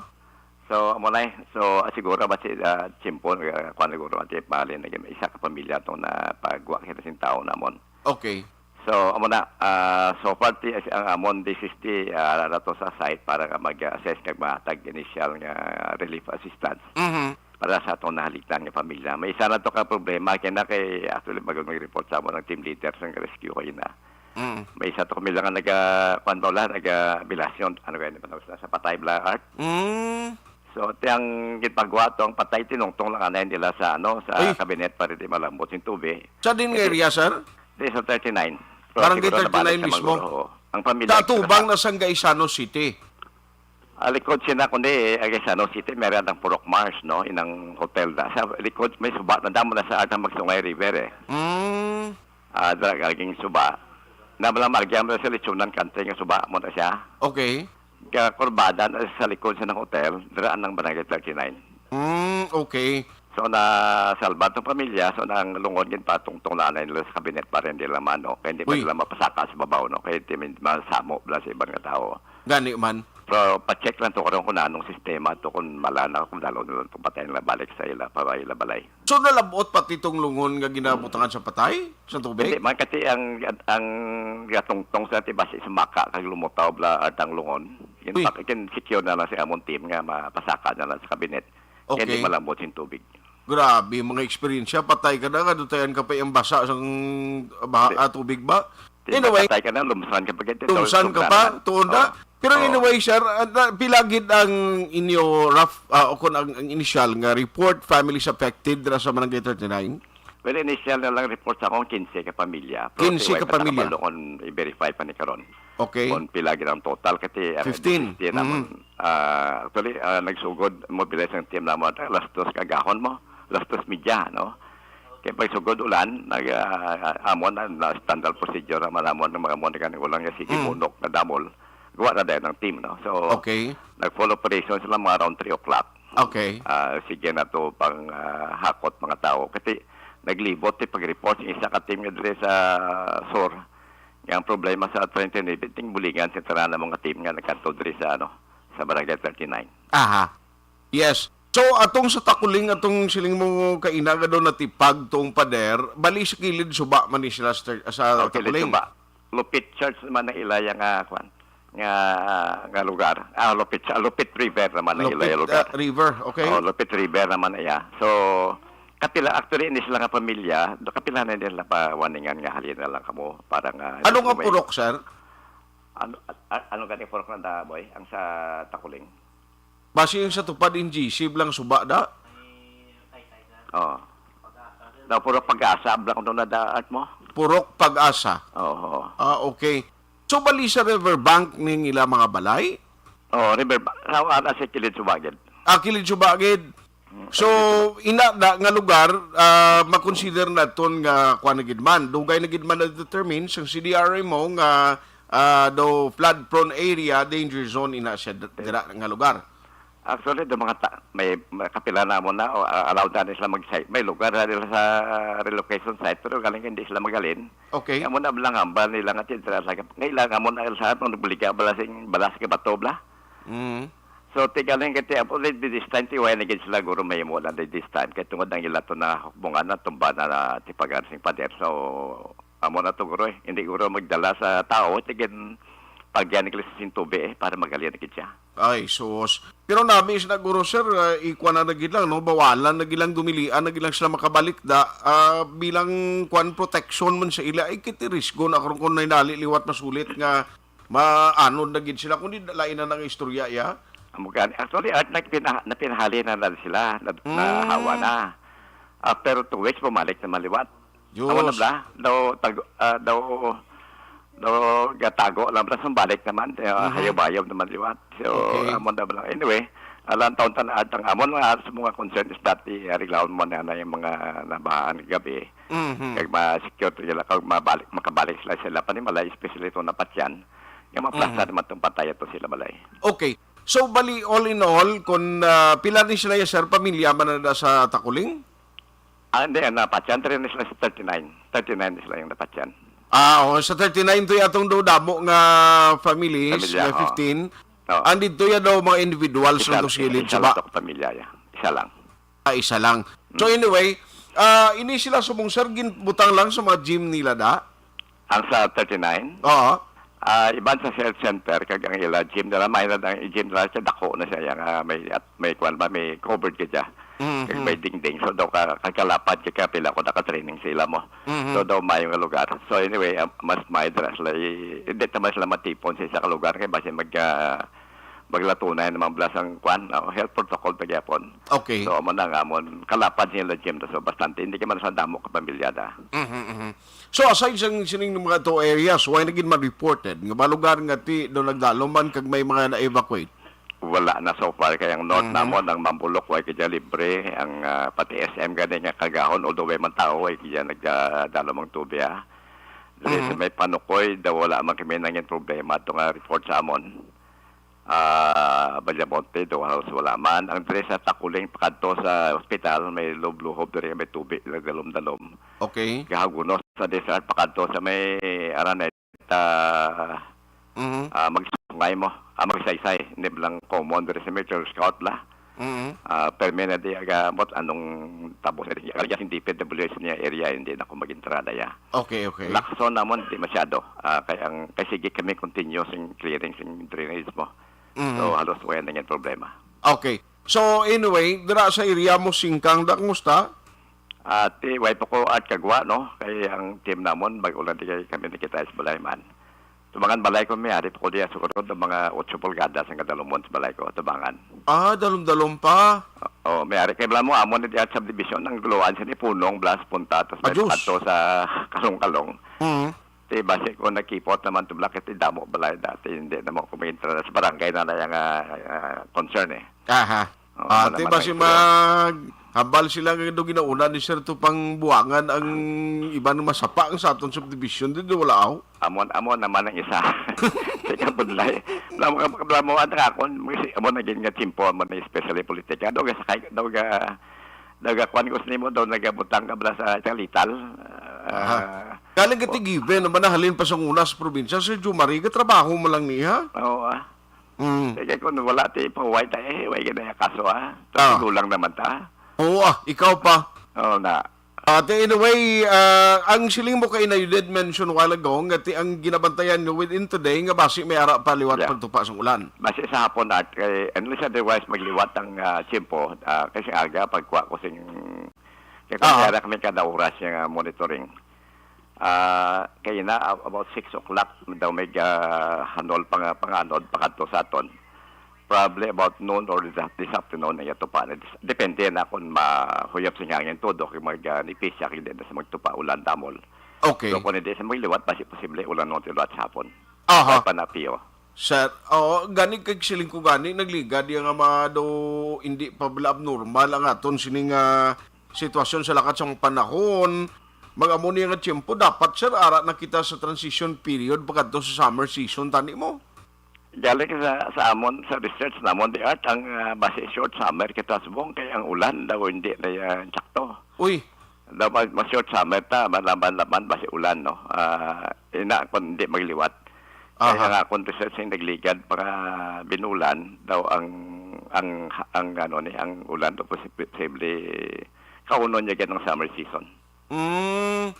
So, amo na eh. So, ah, siguro ba si, ah, Chimpon, ah, kwan siguro, ang tip, mahalin, naging isa ka pamilya tong napagwa kita sing tao namon. Okay. So, amo na, ah, so far, ti-, ang amon D C S T, ah, ara to sa site para nga mag-assess kag mahatag initial nga relief assistance Mhm. para sa atong nahaligtan nga pamilya. May isa na to ka problema, kaya na kay, actually, bago mag-report sa amon ang team leader sa rescue kayo na. Mm. May isa to ka pamilya nga naga, kwan ba wala, naga-bilasyon, ano kaya ni panahon sa, sa patay bala, Art? Mm. So, ti ang gipagwa to, ang patay tinungtong lang anay nila sa, ano, sa Ay. Cabinet para di malambot yung tubig. Sa din nga Kasi area, sir? Di sa thirty-nine. Pero Barangay siguro nabalik thirty-nine naman mismo? Guro, oo. Ang pamilya, Tatubang na sa Gaisano City. Ah, likod sila, kundi, eh, Gaisano City, meron ang Purok Mars, no? Inang hotel na. Sa likod, may suba na damo na sa atang Magsungay River, eh. Mm. Ah, dra-, aging suba. Na malang maagyam na sa Lechonan Country nga suba mo na siya. Okay. Kakurbada na sa likod sa ng hotel, dira ang Barangay thirty-nine. Mm, okay. So, nasalba tong pamilya, so, nang lungon gid patungtong lanay nila sa kabinet para hindi lang mano, kaya hindi man Uy. nila mapasaka sa babaw, no? Kaya hindi man masamo bala sa ibang nga tao. Gani man. Pero pa-check lang to karon kung anong sistema to, kung mala na, kung dalo na lang to patay nila balik sa ila, pa ila balay. So, nalabot pati tong lungon nga ginabutangan sa patay, sa tubig? Hindi man, kasi ang, ang gatungtong sa ti basi sumaka kag lumutaw bala at ang lungon. Yun Uy. pa, kin secure na lang sa amon team nga mapasaka na lang sa kabinet. Kaya Okay. di malambot yung tubig. Grabe, mga eksperyensya. Patay ka na, kadutayan ka pa yung basa sang baha, Hindi. ah, tubig ba? Di Anyway, patay ka na, lumsan ka pa, ganyan. lumsan ka Sobra pa, na. tuon na. Oo. Pero Oo. anyway, sir, ah, na, pila gid ang inyo rough, ah, o kung ang, ang initial nga report, families affected dira sa Barangay thirty-nine? Well, initial na lang report sa akong quince ka pamilya. Pero Quince si ka wife pamilya. nakabalo kung i-verify pa ni karon. Okay. Kung pila gid ang total, kasi ang Fifteen. fifteen naman, Mm. ah, actually, ah, nagsugod, mobilize ang team naman, alas dos kagahon mo, alas dos media, no? Kaya pagsugod ulan, nag, ah, amo na, na standard procedure naman amo ng mga mo, nagkani ulan nga sige, Mm. bunok na damol. Gawa na dahil ng team, no? So, Okay. nag-full operation sila mga around three o'clock. Okay. Ah, sige na to pang, ah, hakot mga tao. Kasi naglibot ti pag-report yung isa ka team nga diri sa sur. Nga ang problema sa Trente Nueve, ting bulingan sa tanan ng mga team nga nagkanto diri sa, ano, sa Barangay thirty-nine. Aha. Yes. So, atong sa Takuling, atong siling mo kaina nga daw natipag tong pader, bali sa kilid suba man ni sila sa, sa Oh, kilid Takuling. suba. Lupit Church naman ang ilaya nga, kwan, nga, nga lugar. Ah, Lupit, ah, Lupit River naman ang Lupit, ilaya lugar. ah, River, okay. Oh, Lupit River naman iya. So, kapila, actually, ini sila nga pamilya, do-, kapila na nila pa waningan nga halin na lang kamo para nga Ano nga may purok, sir? Ano, a-, a-, ano gani purok na da, boy? Ang sa Takuling? Basi yung sa Tupad, N G C lang suba da? Oo. Daw puro Pag-asa, abla ko doon na da, art mo? Purok Pag-asa. Oo. Ah, okay. So, bali sa riverbank ning ila mga balay? Oo, riverbank. Sa, sa kilid subagid. Ah, kilid subagid. So, ina na nga lugar, ah, makonsider naton nga kuan na gid man, dugay na gid man na-determine sang C D R M O nga, ah, daw flood-prone area, danger zone ina siya d-, dira nga lugar. Actually, do mga ta-, may, may kapila na mo na, o, ah, allowed na sila mag-, may lugar na nila sa relocation site, pero galing hindi sila magalin. Okay. Kaya mo na lang hambal nila nga, tindra sa, kailangan mo na sa atong nagbuliga, bala sing, bala sa bato, bla. Mm. So, tigaling kay ti-, apo, di, di this time, ti, wala na gid sila, guro, may mo na di this time. Kay tungod ang ila to na hukbungan na, tumba na, na tipagan sing pader. So, amo na to, guro, eh. Hindi, guro, magdala sa tao, tigin, pagyan ni Cristo sing tubi, eh, para magalin na gid siya. Ay, sus. Pero nami is na, guro, sir, ah, ikuha na, na gid lang, no? Bawalan na gid lang, dumilian na gid lang sila makabalik da, ah, bilang, kuan, protection man sa ila. Ay, kiti risgo na karon kung nainali liwat masulit nga maanod na gid sila, kundi lain na nga istorya, ya? Amo gani. Actually, Art, nagpina-, napinahali na lang sila, na, Mm. nahawa na. After two weeks, bumalik naman liwat. Diyos. Amo na bla? Daw, tag-, ah, daw, daw, gatago lang bla, sa balik naman, eh, Mhm. hayob-hayob naman liwat. So, Okay. amo na bla. Anyway, alang taon tan-, Art, ang amo na sa mga concern is dati, ah, reklamo mo na, na yung mga nabahaan gabi. Mhm. Kag ma-secure to sila, kag mabalik, makabalik sila, sila panimalay, especially to napatyan. Nga maplasa Mhm. naman tong patay ato sila balay. Okay. So, bali, all in all, kung, ah, pila ni sila, sir, pamilya man na sa Takuling? Ah, hindi, ah, napatyan, three na sila sa thirty-nine. Thirty-nine na sila yung napatyan. Ah, oo, sa thirty-nine to yung atong do damo nga families, Pamilya, may oo. fifteen. Oo. And dito yan daw mga individuals Isa, lang to sa kilid, isa suba. lang to ka pamilya, ya. Isa lang. Ah, isa lang. So, Mm. anyway, ah, ini sila subong, sir, ginbutang lang sa mga gym nila da? Ang sa thirty-nine? Oo. Ah, iban sa health center, kag ang ila gym nila, may na ang gym nila, siya dako na siya, yang, ah, may, at may kwan ba, may covered ka dyan. Mhm. Kag may dingding. So, daw ka, kakalapad ka, kapila ko naka-training sa ila mo. Mhm. So, daw may nga lugar. So, anyway, ah, mas may dira sila, i-, hindi naman sila matipon sa isa ka lugar, kaya basi mag, ah, maglatunay naman bala sang kwan, ah, health protocol pa gyapon. Okay. So, amo na nga, amon, kalapad sila gym, so, bastante, hindi ka man sa damo ka pamilya da. Mhm, mhm. So, aside sa sining mga two areas, why na gid man reported nga mga lugar nga ti do nagdalom man kag may mga na-evacuate? Wala na so far, kay ang north Mhm. namon, ang Mambulok, way kadya libre, ang, ah, pati S M gani nga Kagahon, although way man tao, way kadya nagdalom ang tubig, ah. Diri sa Mhm. may Panukoy, daw wala man kami nangin problema to nga report sa amon. Ah, Bayamonte, daw halos wala man. Ang diri sa Takuling, pakadto sa ospital, may lubluhob diri, may tubig, nagdalom-dalom. Okay. Gahagunos sa desert, pakadto sa may Araneta, Mhm. ah, magsungay mo, ah, magsaysay. Hindi lang common diri sa Metro Scout la. Mhm. Ah, permi na di aga, mot anong tabo sa di, kaya hindi P W S niya area, hindi na ako mag-entrada ya. Okay, okay. Lacson namon, di masyado. Ah, kay ang, kay sige kami continuous in clearing sing drainage mo. Mhm. So, halos wala na yung problema. Okay. So, anyway, dira sa area mo, Singkang, da, kumusta? Ah, ti, way pa ko at kagwa, no? Kay ang team namon, bago lang di kay kami nakita sa balay man. Tubangan balay ko, may ari pa ko diya, siguro ng mga otso pulgadas ang kadalumon sa balay ko, tubangan. Ah, dalom-dalom pa? Oo, may ari. Kay bala mo, amo na diya subdivision, ang guluan siya ni Punong, Blas, Punta, tapos may Ayos. Pato sa Kalong-Kalong. Mhm. Ti, basi ko nakipot naman to, Blas, kay ti damo balay dati, hindi naman kumintra sa barangay na na yung, ah, ah, concern eh. Aha. Oo, Ah, wala ti man basi tayo mag-, hambal sila nga do ginauna ni Sir to pang buwangan ang iban masapa ang sa aton subdivision, di do wala aw? Amon, amon naman ang isa. Teka, budlay. Alam mo, alam mo, ang akon, mag-, amon naging nga tiyempo, amon na especially politika. Daw ga sakay, daw ga, daw ga kwan ko sa nimo, daw nagabutang ka bala sa isang lital. Aha. Ah, Galing ka o- ti given, naman nahalin pa sa una sa probinsya, Sir Jumari, gatrabaho mo lang niya? Oo, ah. Mm. Sige, kung wala ti, pahuway ta, eh, way gid na kaso, ah. Ah. Tulo lang naman ta. Oo, ah, ikaw pa. Oo na. Ah, ti, anyway, ah, ang siling mo kay na, you did mention a while ago nga ti ang ginabantayan nyo within today nga basi may ara pa liwat Yeah. pagtupa sang ulan. Basi sa hapon na, kay, unless otherwise magliwat ang, ah, tiyempo, ah, kasi aga, pagkuha ko sing, kaya kung Ah. kaya kami kada oras yung, ah, monitoring. Ah, kay na, ab-, about six o'clock daw may, ah, hanol pang-, panganod pakadto sa aton. Probably about noon or this, this afternoon ang iyang tupa na. Dis-, depende na kung mahuyop sing hangin todo, kung mag, ah, nipis siya, kung di na sa magtupa, ulan damol. Okay. So, kung hindi sa magliwat, basi posible ulan ng tiluat sa hapon. Aha. Ay, panapio. Sir, oo, gani kay siling ko gani, nagligad iya nga mga do, hindi pa bala abnormal ang aton sining, ah, sitwasyon sa lakat sang panahon. Mag-amo niya nga tiyempo, dapat, sir, ara na kita sa transition period pakadto sa summer season, tani mo? Galing sa, sa amon, sa research namon, the art, ang, ah, base short summer kita subong kay ang ulan daw hindi na yan sakto. Uy. Daw mas, mas short summer ta, malaman-laman base ulan, no? Ah, ina, kung hindi magliwat. Kaya Aha. nga, kung research yung nagligad para binulan, daw ang, ang, ang, ano ni, ang ulan daw posi-, posible kaunon niya gid ang summer season. Mm.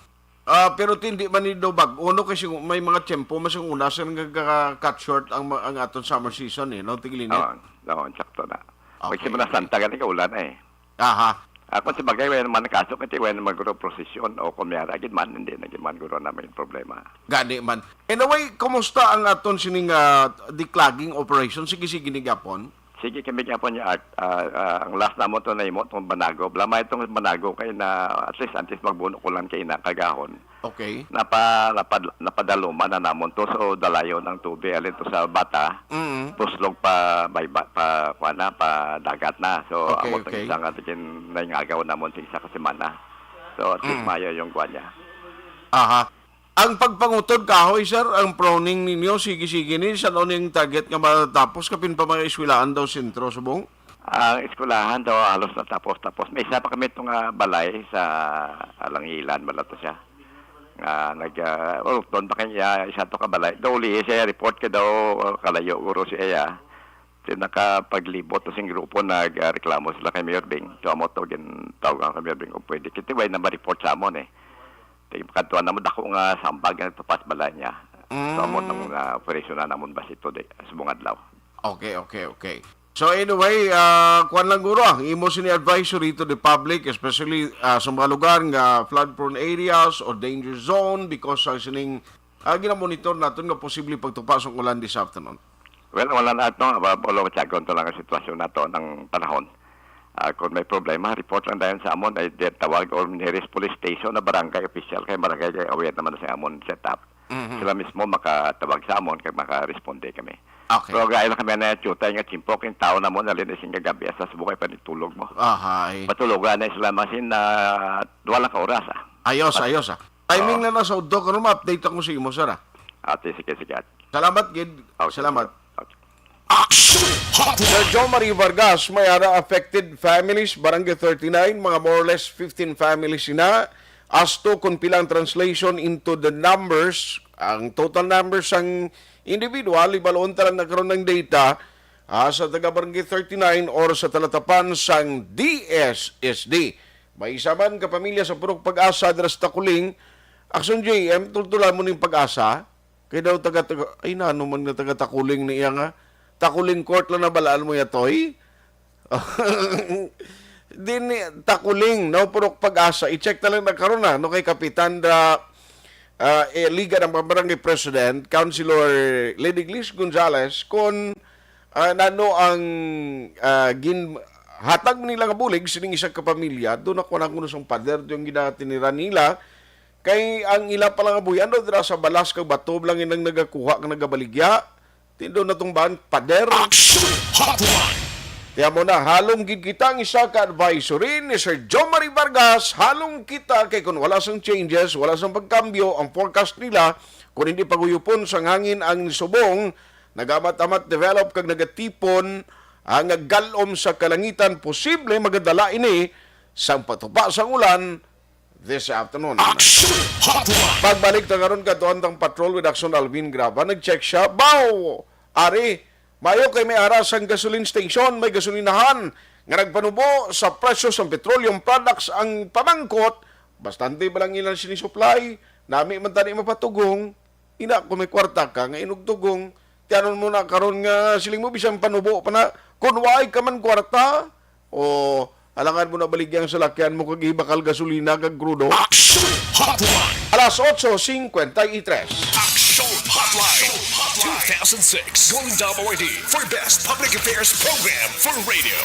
Ah, pero ti-, hindi man ni daw bag-o, no? Kasi may mga tiyempo, mas ang una sa nagka-cut short ang ma-, ang aton summer season, eh, no? Tiglinit. Oo, oo, sakto na. Okay, Magsimula okay. Santa, galing ka ulan, eh. Aha. Ako, sa bagay, wala naman kaso, kasi wala naman guro prosesyon o kumiyara, gid man, hindi na gid man guro na may problema. Gani man. Anyway, kumusta ang aton sining, ah, declogging operation? Sige, sige ni gapon. Sige, kami gapon niya, Art. Ah, ah, ang last namon to na imo, tong Banago. Blamay tong Banago kay na, at least, antes magbuno ko lang kay na kagahon. Okay. Napa-, napad-, napadaluman na namon to. So, dalayon ang tubig, alin to sa Bata. Mm. Puslog pa, bay-, ba-, pa, kuwan na, pa dagat na. So, Okay, amo to okay. Isa nga tigin naingagaw namon sa isa ka semana. So, at least Mm. maayo yung kuwan niya. Aha. Ang pagpangutod kahoy, sir, ang proning ninyo, sige-sige ni, san-o ning target nga matatapos, kapin pa mga eskwelahan daw sentro subong? Ang eskwelahan daw halos natapos-tapos. May isa pa kami itong, ah, balay sa Alangilan, wala to siya. Ah, nag, ah, oh, doon pa kanya, isa to ka balay. Daw uli siya, report ka daw, ah, kalayo, guro siya, ya. Di nakapaglibot to sing grupo, nag, ah, reklamo sila kay Mayor Bing. So, amo to, gin-, tawag ang kay Mayor Bing, kung pwede. Kita, way na ma-report sa amon, eh. Di, kadtuan namon, dako nga sambag nga nagtupas balay niya. So, amo Mm. nang, ah, operasyon na namon basi to, di, subong adlaw. Okay, okay, okay. So anyway, ah, kuwan lang guro, ang imo sini advisory to the public, especially, ah, sa mga lugar nga flood-prone areas or danger zone because sa sining, ah, ginamonitor naton nga posible pagtupa sang ulan this afternoon. Well, wala na ato, ah, Polo, tiyagon to lang ang sitwasyon nato ng panahon. Ah, kung may problema, report lang dayon sa amon, ay di tawag or nearest police station na barangay official, kay barangay kay aware naman sa amon setup. Mhm. Sila mismo makatawag sa amon kag makaresponde kami. Okay. Pero gaya lang kami na tutay nga tiempo, kay tao na mo nalin sing kagabi sa subukay pa nitulog mo. Ahay. Patulogan na sila masin na duha lang ka oras, ah. Ayos, Pat- ayos, ah. Timing Oo. na na sa udto karon, ma-update ako sa imo, sir, ah. Ate, sige, sige. Salamat, gid. Okay, Salamat. sige. Okay. Action Hotline. Sir John Marie Vargas, may ara affected families, Barangay thirty-nine, mga more or less fifteen families sina. As to kung pila ang translation into the numbers, ang total numbers sang individual, ibaloon ta lang na karon ng data, ah, sa taga Barangay thirty-nine or sa talatapan sang D S S D. May isa man ka pamilya sa Purok Pag-asa dira sa Takuling. Action J M, tultulan mo ning Pag-asa. Kay daw taga, taga, ay, nano man nga taga Takuling ni iya nga. Takuling Court lang nabalaan mo ya, Toy? Din ni Takuling, no? Purok Pag-asa. I-check na lang na karon na, no? Kay Kapitan da, ah, eh, Liga ng Barangay President, Councilor Lediglis Gonzales, kung, ah, nano ang, ah, gin-, hatag nila nga bulig sining isa ka pamilya, doon ako na kuno sang pader, yung ginatinira nila, Kay ang ila pa lang nga buhian daw dira sa balas kag bato lang inang nagakuha kag nagabaligya. Tindo na tong ban, pader. Action Hotline. Tiyan mo na, halong gid kita ang isa ka advisory ni Sir John Marie Vargas, halong kita kay kung wala sang changes, wala sang pagkambyo ang forecast nila, kung hindi paguyupon sang hangin ang nisubong, nagamat-amat develop kag nagatipon ang galom sa kalangitan, posible magadala ini sang patupa sang ulan, this afternoon. Action Hotline. Pagbalik ta karon, katuan tang Patrol with Action Alvin Graba, nag-check siya. Baw! Ari, mayo kay may ara sang gasoline station, may gasolinahan nga nagpanubo sa presyo sang petroleum products ang pamangkot, bastante ba lang ilang sinisupply? Nami man tani mapatugong. Ina, kung may kwarta ka nga inugtugong, tiyanon mo na karon nga siling mo bisan panubo pa na, kung waay ka man kwarta, o Alangan mo na baligya ang salakyan mo kag ibakal gasolina kag krudo. Action Hotline. Alas otso cincuenta y tres. Action Hotline. Two thousand six Golden Dome Awardee for Best Public Affairs Program for Radio.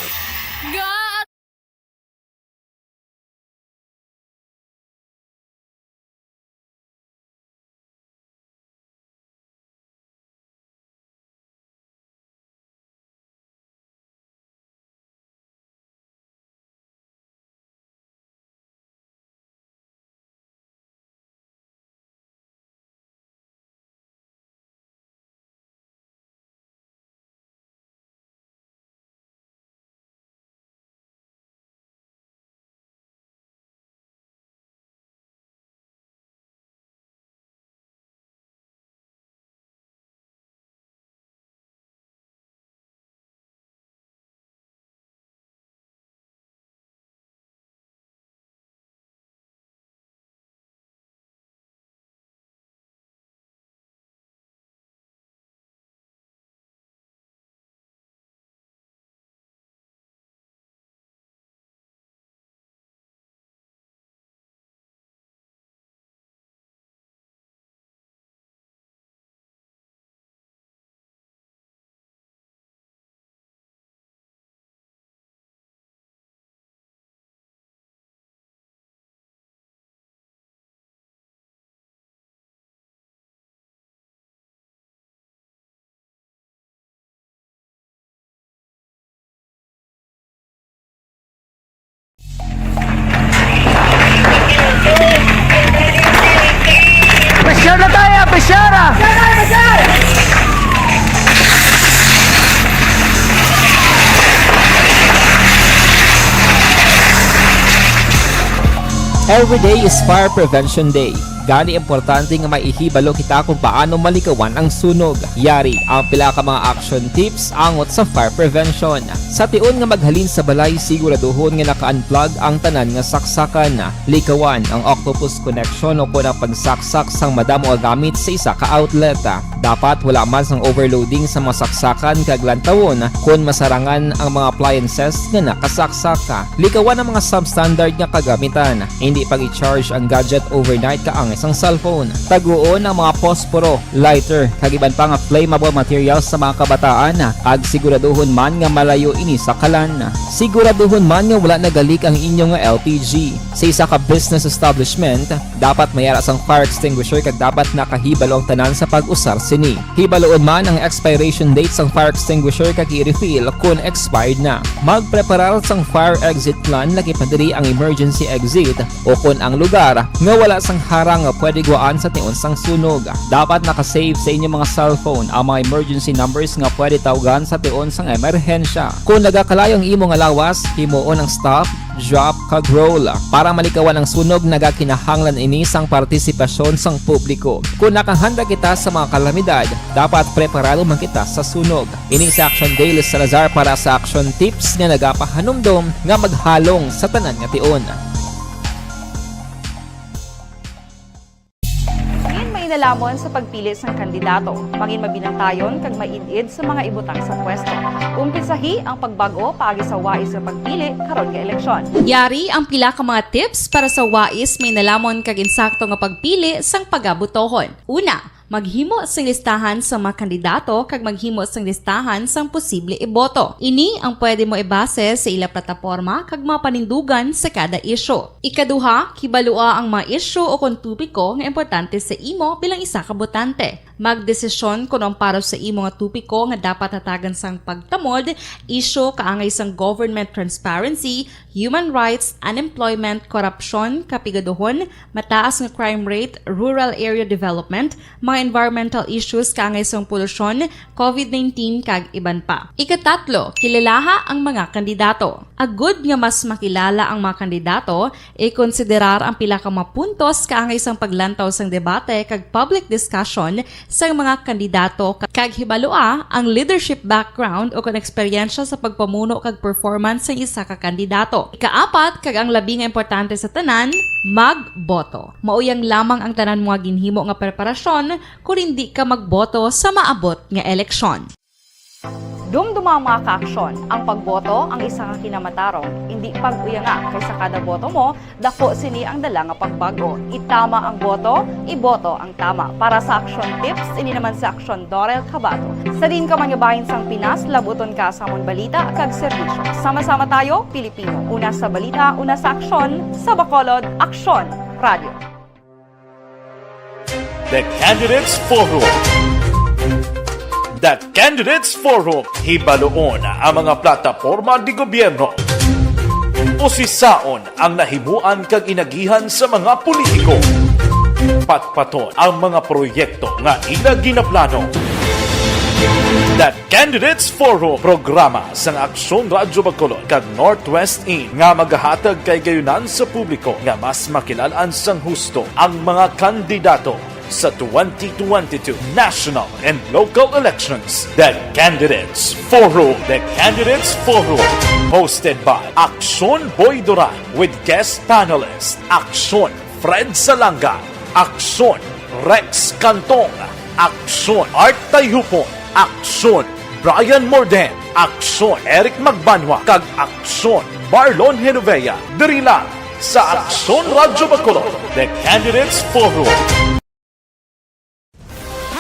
Pressure na tayo! Pressure na! Every day is Fire Prevention Day. Gani, importante nga maihibalo kita kung paano malikawan ang sunog. Yari ang pila ka mga action tips angot sa fire prevention. Sa tion nga maghalin sa balay, siguraduhon nga naka-unplug ang tanan nga saksakan. Likawan ang octopus connection o kon ang pagsaksak sang madamo nga gamit sa isa ka outlet. Dapat wala man sang overloading sa mga saksakan kag lantawon kon masarangan ang mga appliances nga nakasaksak. Likawan ang mga substandard nga kagamitan. Indi pag-i-charge ang gadget overnight kaangay sang cellphone. Taguon ang mga posporo, lighter, kag iban pa nga flammable materials sa mga kabataan, kag siguraduhon man nga malayo ini sa kalan. Siguraduhon man nga wala nagalik ang inyo nga L P G. Sa isa ka business establishment, dapat may ara sang fire extinguisher kag dapat nakahibalo ang tanan sa pag-usar sini. Hibaluon man ang expiration date sang fire extinguisher kag i-refill kon expired na. Magpreparar sang fire exit plan, lakip na diri ang emergency exit o kon ang lugar nga wala sang harang nga pwede gwaan sa tion sang sunog. Dapat naka-save sa inyo mga cellphone ang mga emergency numbers nga pwede tawgan sa tion sang emerhensya. Kon nagakalayo ang imo nga lawas, himuon ang stop, drop, kag roll. Para malikawan ang sunog, nagakinahanglan ini sang partisipasyon sang publiko. Kon nakahanda kita sa mga kalamidad, dapat preparado man kita sa sunog. Ini si Action Daily Salazar para sa Action Tips nga nagapahanumdom nga maghalong sa tanan nga tion. Mangin mainalomon sa pagpili sang kandidato. Mangin mabinantayon kag maid-id sa mga ibutang sa pwesto. Umpisahi ang pagbag-o paagi sa wais nga pagpili karon nga eleksyon. Yari ang pila ka mga tips para sa wais, mainalomon kag insakto nga pagpili sang pagabotohon. Una, maghimo sing listahan sa mga kandidato kag maghimo sing listahan sang posible iboto. Ini ang pwede mo ibase sa ila plataporma kag mga panindugan sa kada isyu. Ikaduha, kibalua ang mga isyu o kon topiko nga importante sa imo bilang isa ka botante. Magdesisyon kon ang para sa imo nga topiko nga dapat hatagan sang pagtamod, isyu kaangay sang government transparency, human rights, unemployment, korupsyon, kapigaduhon, mataas nga crime rate, rural area development, mga environmental issues kaangay sang polusyon, covid nineteen, kag iban pa. Ikatatlo, kilalaha ang mga kandidato. Agud nga mas makilala ang mga kandidato, ikonsiderar ang pila ka mga puntos kaangay sang paglantaw sang debate kag public discussion sang mga kandidato, kag hibalua ang leadership background o kon eksperyensya sa pagpamuno kag performance sang isa ka kandidato. Ikaapat, kag ang labi nga importante sa tanan, magboto. Mao yang lamang ang tanan mo nga ginhimo nga preparasyon kon indi ka magboto sa maabot nga eleksyon. Dumduma, mga kaaksyon, ang pagboto ang isa ka kinamatarong. Indi pag-uyanga, kay sa kada boto mo, dako sini ang dala nga pagbago. Itama ang boto, iboto ang tama. Para sa Aksyon Tips, ini naman si Aksyon Dorel Cabato. Sa diin ka man nga bahin sang Pinas, labuton ka sa amon balita kag serbisyo. Sama-sama tayo, Pilipino. Una sa balita, una sa aksyon, sa Bacolod, Aksyon Radio. The Candidates Forum. The Candidates Forum. Hibaluon ang mga plataporma di gobyerno. Usisaon ang nahimuan kag inagihan sa mga politiko. Patpaton ang mga proyekto nga ila ginaplano. The Candidates Forum, programa sang Aksyon Radyo Bacolod kag Northwest In nga magahatag kay gayunan sa publiko nga mas makilal-an sang husto ang mga kandidato sa twenty twenty-two national and local elections. The Candidates Forum. The Candidates Forum, hosted by Aksyon Boy Duran with guest panelist Aksyon Fred Salanga, Aksyon Rex Cantong, Aksyon Art Tayhupon, Aksyon Brian Morden, Aksyon Eric Magbanwa, kag Aksyon Marlon Genovea. Diri lang sa Aksyon Radyo Bacolod, The Candidates Forum.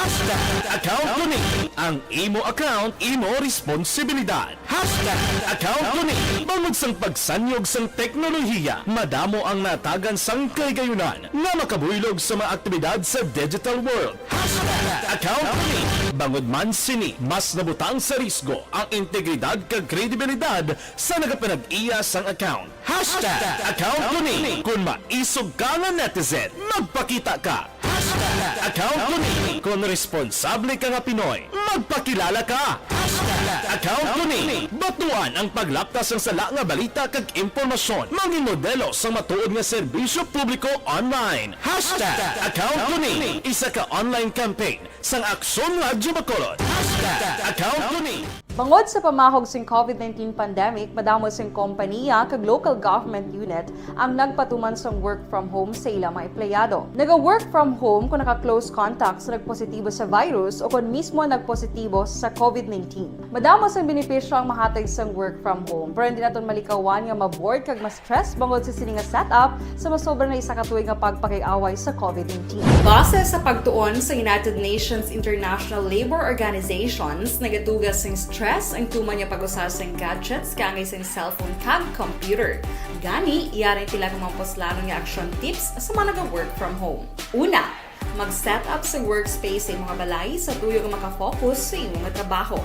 Hashtag account ko ni. Ang imo account, imo responsibilidad. Hashtag account ko ni. Bangod sang pagsanyog sang teknolohiya, madamo ang natagan sang kahigayunan nga makabuylog sa mga aktibidad sa digital world. Hashtag account ko ni. Bangod man sini, mas nabutang sa risgo ang integridad kag kredibilidad sa nagapanag-iya sang account. Hashtag account ko ni. Kung maisog ka nga netizen, magpakita ka. Hashtag account ko ni. Kung responsable ka nga Pinoy, magpakilala ka. Hashtag account ko ni. Batuan ang paglapta sang sala nga balita kag impormasyon. Mangin modelo sang matuod nga serbisyo publiko online. Hashtag account ko ni. Isa ka online campaign sang Aksyon Radyo Bacolod. Hashtag account ko ni. Bangod sa pamahog sing COVID nineteen pandemic, madamo sing kompaniya kag local government unit ang nagpatuman sang work from home sa ila mga empleyado. Naga-work from home kon naka-close contact sa nagpositibo sa virus o kon mismo nagpositibo sa COVID nineteen. Madamo sang benepisyo ang mahatag sang work from home, pero hindi naton malikawan nga ma-bored kag ma-stress bangod sa sini nga setup sa masobra na isa ka tuig nga pagpakig-away sa COVID nineteen. Base sa pagtuon sa United Nations International Labor Organizations, nagatuga sing stress ang tuman nga pag-usa sing gadgets kaangay sing cellphone kag computer. Gani, yari ang pila ka mga puslanon nga action tips sa mga naga-work from home. Una, mag-set up sa workspace sa imo nga balay sa tuyo nga maka-focus sa imo nga trabaho.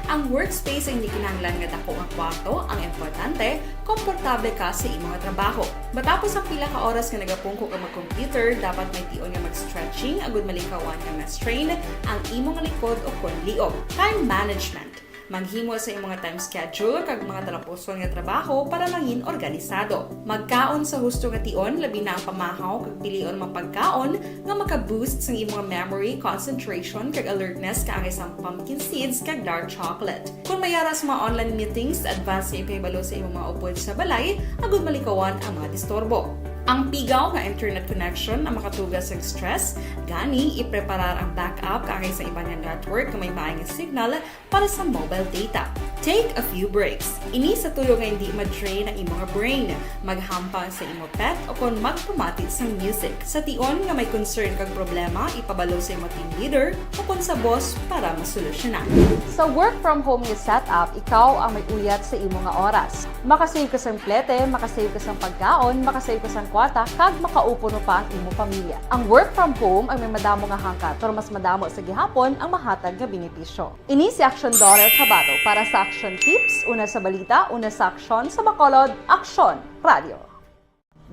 Ang workspace ay hindi kinahanglan nga dako nga kwarto, ang importante, komportable ka sa imo nga trabaho. Matapos ang pila ka oras nga nagapungko ka mag-computer, dapat may tion nga mag-stretching agud malikawan nga ma-strain ang imo nga likod o kon liog. Time management. Maghimo sa imo nga time schedule kag mga talapuson nga trabaho para mangin organisado. Magkaon sa husto nga tion, labi na ang pamahaw kag pilion mga pagkaon nga maka-boost sang imo nga memory, concentration, kag alertness kaangay sang pumpkin seeds kag dark chocolate. Kon may ara sa mga online meetings, advance nga ipahibalo sa imo mga upod sa balay agud malikawan ang mga disturbo. Ang pigaw nga internet connection ang makatuga sang stress, gani ipreparar ang backup kaangay sa iban nga network nga may maay nga signal para sa mobile data. Take a few breaks. Ini sa tuyo nga hindi ma-drain ang imo nga brain. Maghampang sa imo pet o kon magpamati sang music. Sa tion nga may concern kag problema, ipabalo sa imo team leader o kon sa boss para masolusyonan. Sa work from home nga setup, ikaw ang may uyat sa imo nga oras. Makasave ka sang plete, makasave ka sang pagkaon, makasave ka sang kwarta, kag makaupo no pa ang imo pamilya. Ang work from home ay may madamo nga hangkat, pero mas madamo sa gihapon ang mahatag nga benepisyo. Ini si Aksyon Dorel Cabato para sa Aksyon Tips, una sa balita, una sa aksyon, sa Bacolod, Aksyon Radio.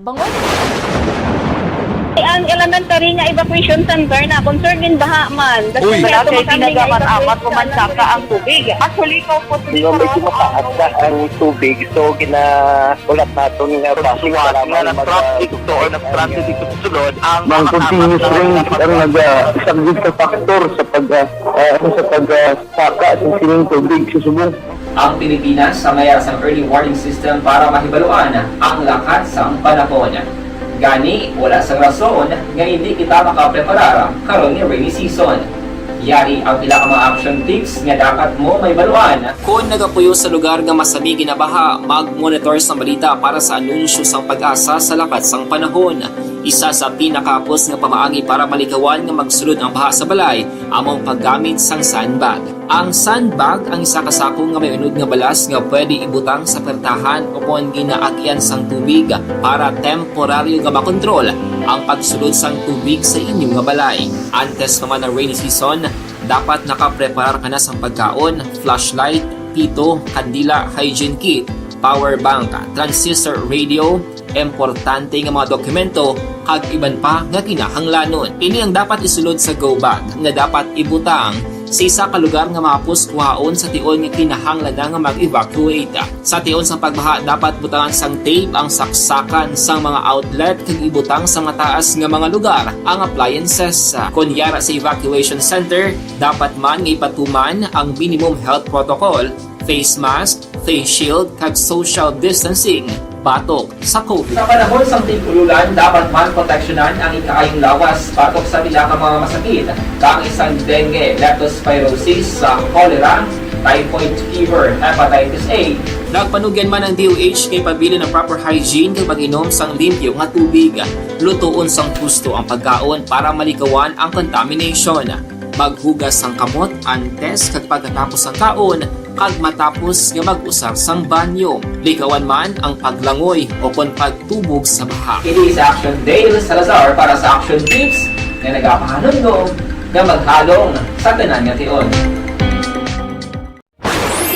Bangod. Ang elementary nga evacuation center na concerned in baha man. Uy, wala kay ginagamat-amat ko man saka ang tubig. Actually, ko po. Medyo mataas na ang tubig, so gina-, ulat naton nga basi nga traffic to or nag-transit dito sa sulod ang mga continuous rain ang nagasaglit sa factor sa pag, ah, ah, ano, sa pag, ah, saka sa sining tubig sa subong. Ang Pilipinas ang may ara sang early warning system para mahibaluan ang lakat sang panahon. Gani, wala sang rason nga indi kita makapreparar karon nga rainy season. Yari ang pila ka mga action tips nga dapat mo mahibaluan. Kon nagapuyo sa lugar nga masami ginabaha, mag-monitor sang balita para sa anunsyo sang PAGASA sa lakat sang panahon. Isa sa pinakahapos nga pamaagi para malikawan nga magsulod ang baha sa balay amo ang paggamit sang sandbag. Ang sandbag ang isa ka sako nga may unod nga balas nga pwede ibutang sa pertahan o kon ginaagyan sang tubig para temporaryo nga makontrol ang pagsulod sang tubig sa inyo nga balay. Antes pa man ang rainy season, dapat nakapreparar ka na sang pagkaon, flashlight, pito, kandila, hygiene kit, power bank, transistor radio, importante nga mga dokumento, kag iban pa nga kinahanglanon. Ini ang dapat isulod sa go bag nga dapat ibutang sa isa ka lugar nga mahapos kuhaon sa tion nga kinahanglan na nga mag-evacuate. Sa tion sang pagbaha, dapat butangan sang tape ang saksakan sang mga outlet kag ibutang sa mataas nga mga lugar ang appliances. Kon yara sa evacuation center, dapat man nga ipatuman ang minimum health protocol, face mask, face shield, kag social distancing batok sa COVID. Sa panahon sang tig-ululan, dapat man proteksyonan ang ikaayong lawas batok sa pila ka mga masakit, kaangay sang dengue, leptospirosis, sa cholera, typhoid fever, hepatitis A. Nagpanugyan man ang D O H kay pabilin ang proper hygiene kag pag-inom sang limpyo nga tubig. Lutoon sang husto ang pagkaon para malikawan ang contamination. Maghugas sang kamot antes kag pagkatapos sang kaon kag matapos nga mag-usar sang banyo. Likawan man ang paglangoy o kon pagtubog sa baha. Ini si Action Dale Salazar para sa Action Tips nga nagapahanumdom nga maghalong sa tanan nga tion.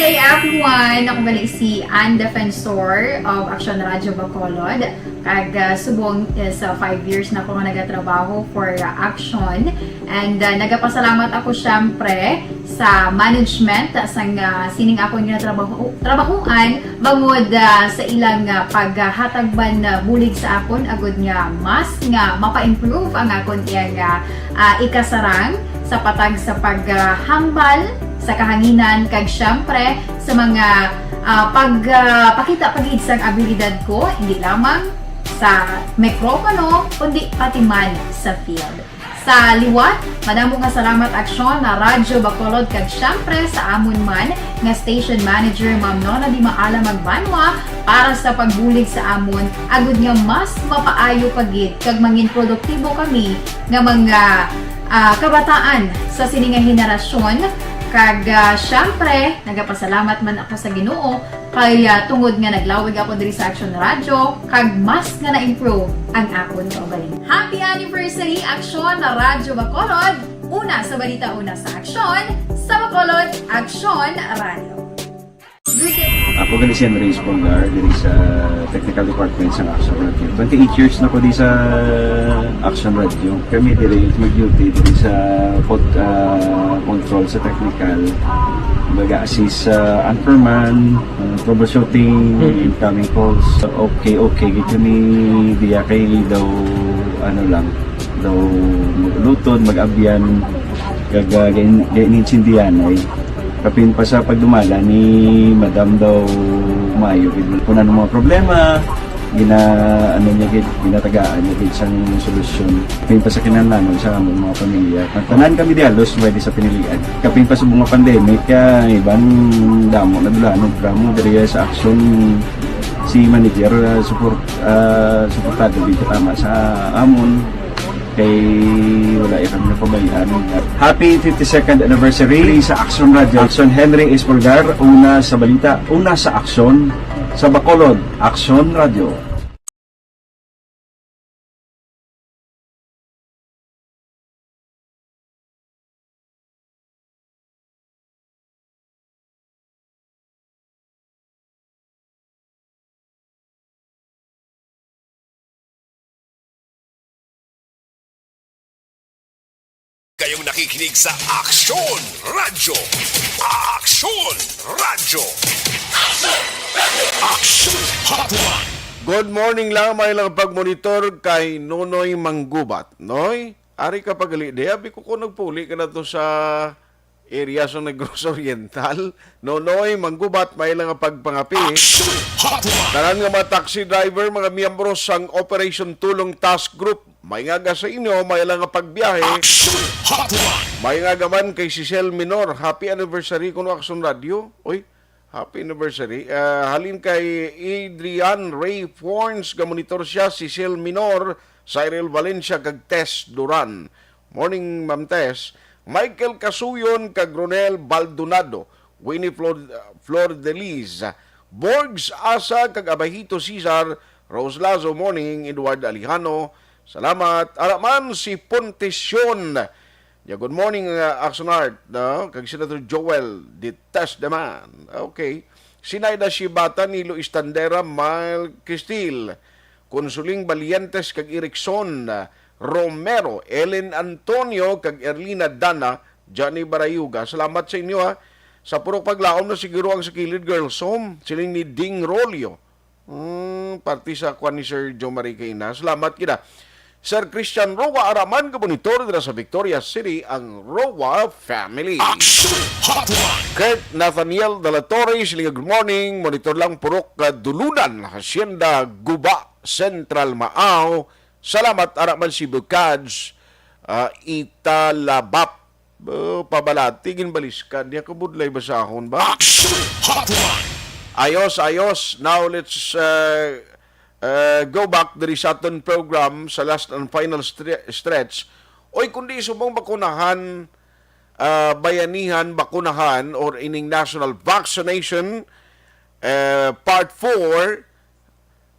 Good day, everyone! Ako gali si Ann Defensor of Action Radio Bacolod. Kag, ah, subong is, ah, five years na ko nga nagatrabaho for, ah, Action. And, ah, nagapasalamat ako, syempre, sa management, ah, sang, ah, sining akon nga trabaho, trabahoan, bangod, ah, sa ilang, ah, paghatag man, ah, bulig sa akon, agud nga mas nga mapa-improve ang akon iyang, ah, ah, ikasarang sa patag sa paghambal sa kahanginan, kag, syempre, sa mga, ah, pag, ah, pakita pa gid sang abilidad ko, hindi lamang sa mikropono, kundi pati man sa field. Sa liwat, madamo nga salamat, Aksyon na Radyo Bacolod, kag syempre sa amon man nga station manager, Ma'am Nona Di Maala Magbanwa, para sa pagbulig sa amon, agud nga mas mapaayo pa gid kag mangin produktibo kami nga mga, ah, kabataan sa sini nga henerasyon. Kag, ah, syempre, nagapasalamat man ako sa Ginoo kay, ah, tungod nga naglawig ako diri sa Action Radio, kag mas nga na-improve ang akon kaugalingon. Happy anniversary, Action na Radyo Bacolod! Una sa balita, una sa aksyon, sa Bacolod, Action Radio. Good day. Ako gali si Henry Espolgar, diri sa technical department sa Action Radio. Twenty-eight years na ko di sa Action Radio. Kami diri mag-duty diri sa pod-, ah, control sa technical. Baga assist sa anchorman, ah, troubleshooting, Mhm. incoming calls. Okay, okay, gid kami diya kay daw, ano lang, daw maglutod, mag-abyan, kag, ah, gain-, gainintindihan, ay. Kapin pa sa pagdumala ni Madam daw maayo gid. Kung ano mga problema, gina-, ano niya gid, ginatagaan niya gid sang solusyon. Kapin pa sa kinahanglanon sa among mga pamilya. Ang tanan kami di halos pwede sa pinilian. Kapin pa sa mga pandemic, ah, iban damo na dulanon, drama diri sa Action si manager, ah, support, ah, suportado gid tama sa amon. Kay wala ya kami napabayaan. Happy fifty-second anniversary sa Action Radio. Action Henry Espolgar, una sa balita, una sa aksyon, sa Bacolod, Action Radio. Kayong nakikinig sa Aksyon Radyo. Aksyon Radyo. Aksyon Hotline. Good morning lang, may lang pagmonitor kay Nonoy Manggubat. Noy, ari ka pagali di. Abi ko kung nagpuli ka na to sa area sa Negros Oriental. Nonoy, manggubat, may lang nga pagpangapi. Action Hotline! Tanan nga mga taxi driver, mga miyembro sang Operation Tulong Task Group, may nga ga sa inyo, may lang nga pagbiyahe. Action Hotline! May nga gaman kay Cecil Minor. Happy anniversary kuno, Action Radio. Uy, happy anniversary. Ah, halin kay Adrian Ray Forns, gamonitor siya, Cecil Minor, Cyril Valencia, kag Tess Duran. Morning, Ma'am Tess. Michael Kasuyon kag Ronel Baldonado, Winnie Flor, Flor de Liz, Borgs Asa kag Abahito Cesar, Rose Lazo, morning, Edward Alejano. Salamat. Ara man si Pontesion. Ya, good morning, uh, Action Art, no? Kag Senator Joel, the test the man. Okay. Sinaida Shibata, Nilo Istandera, Mal Cristil, Consuling Balientes kag Erickson, uh, Romero, Ellen Antonio kag Erlina Dana, Johnny Barayuga. Salamat sa inyo, ha. Sa purok paglaom na siguro ang sa kilid, Girls Home. Siling ni Ding Rolio. Hmm, parte sa kwan ni Sir Joe Marie Caina. Salamat kita. Sir Christian Roa Araman, ka monitor dira sa Victoria City, ang Roa family. Action Hotline! Kurt Nathaniel Dalatorre, siling, good morning. Monitor lang purok, ah, Dulunan, Hacienda Guba, Central Maaw. Salamat, Araman, si Bukads, ah, Italabap. Oh, pabalati, ginbaliskan niya. Kabudlay basahon ba? Action Hotline! Ayos, ayos. Now let's, uh, uh, go back diri sa aton program sa last and final stre- stretch. Oy, kundi subong bakunahan, uh, bayanihan, bakunahan, or ining national vaccination, uh, part four,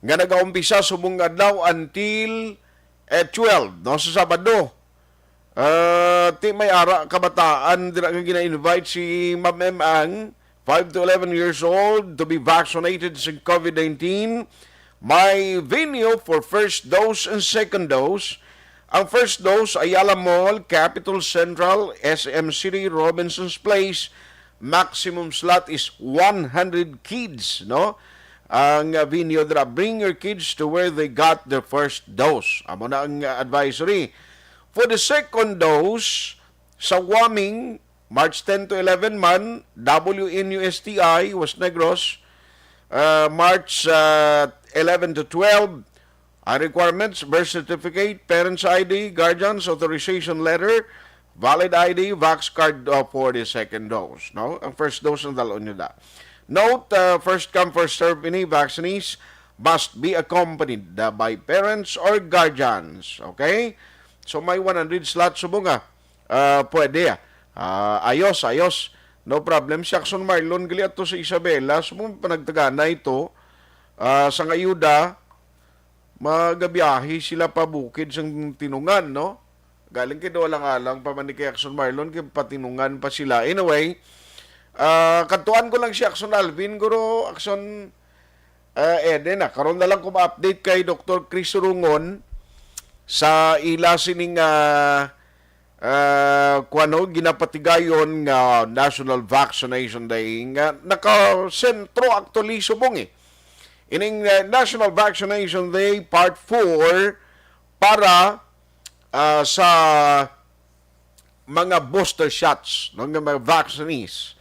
nga nagaumpisa subong adlaw until, eh, twelve, no, sa Sabado. Ah, ti may ara kabataan dira nga gina-invite si Ma'am M Ang, five to eleven years old, to be vaccinated sa covid nineteen. May venue for first dose and second dose. Ang first dose, Ayala Mall, Capitol Central, S M City, Robinson's Place. Maximum slot is one hundred kids, no? Ang, uh, venue dira, bring your kids to where they got their first dose. Amo na ang, uh, advisory. For the second dose, sa Waming, March ten to eleven man, W N U S T I, West Negros, uh, March, uh, eleven to twelve, ang requirements, birth certificate, parents I D, guardians authorization letter, valid I D, vax card, uh, for the second dose, no? Ang first dose ang dalon nyo da. Note, uh, first come, first serve ini, vaccinees must be accompanied, uh, by parents or guardians, okay? So may one hundred slots subong, ah, ah, pwede, ah. Ah, ayos, ayos. No problem. Si Jackson Marlon gali ato sa Isabela, subong panagtagana ito, ah, sa ngayuda, magabiyahe sila pa bukid sang Tinungan, no? Galing kay Dolang Alang pa man ni kay Jackson Marlon, kay patinungan pa sila. Anyway, ah, kadtuan ko lang si Jackson Alvin, guro, Jackson, ah, Eden, ah. Karon na lang ko ma-update kay Doktor Chris Rungon sa ila sining, ah, ah, kuwano, ginapatigayon nga National Vaccination Day nga nakasentro actually subong, eh. Ining, ah, National Vaccination Day Part four para, ah, sa mga booster shots, no, nga mga vaccinees.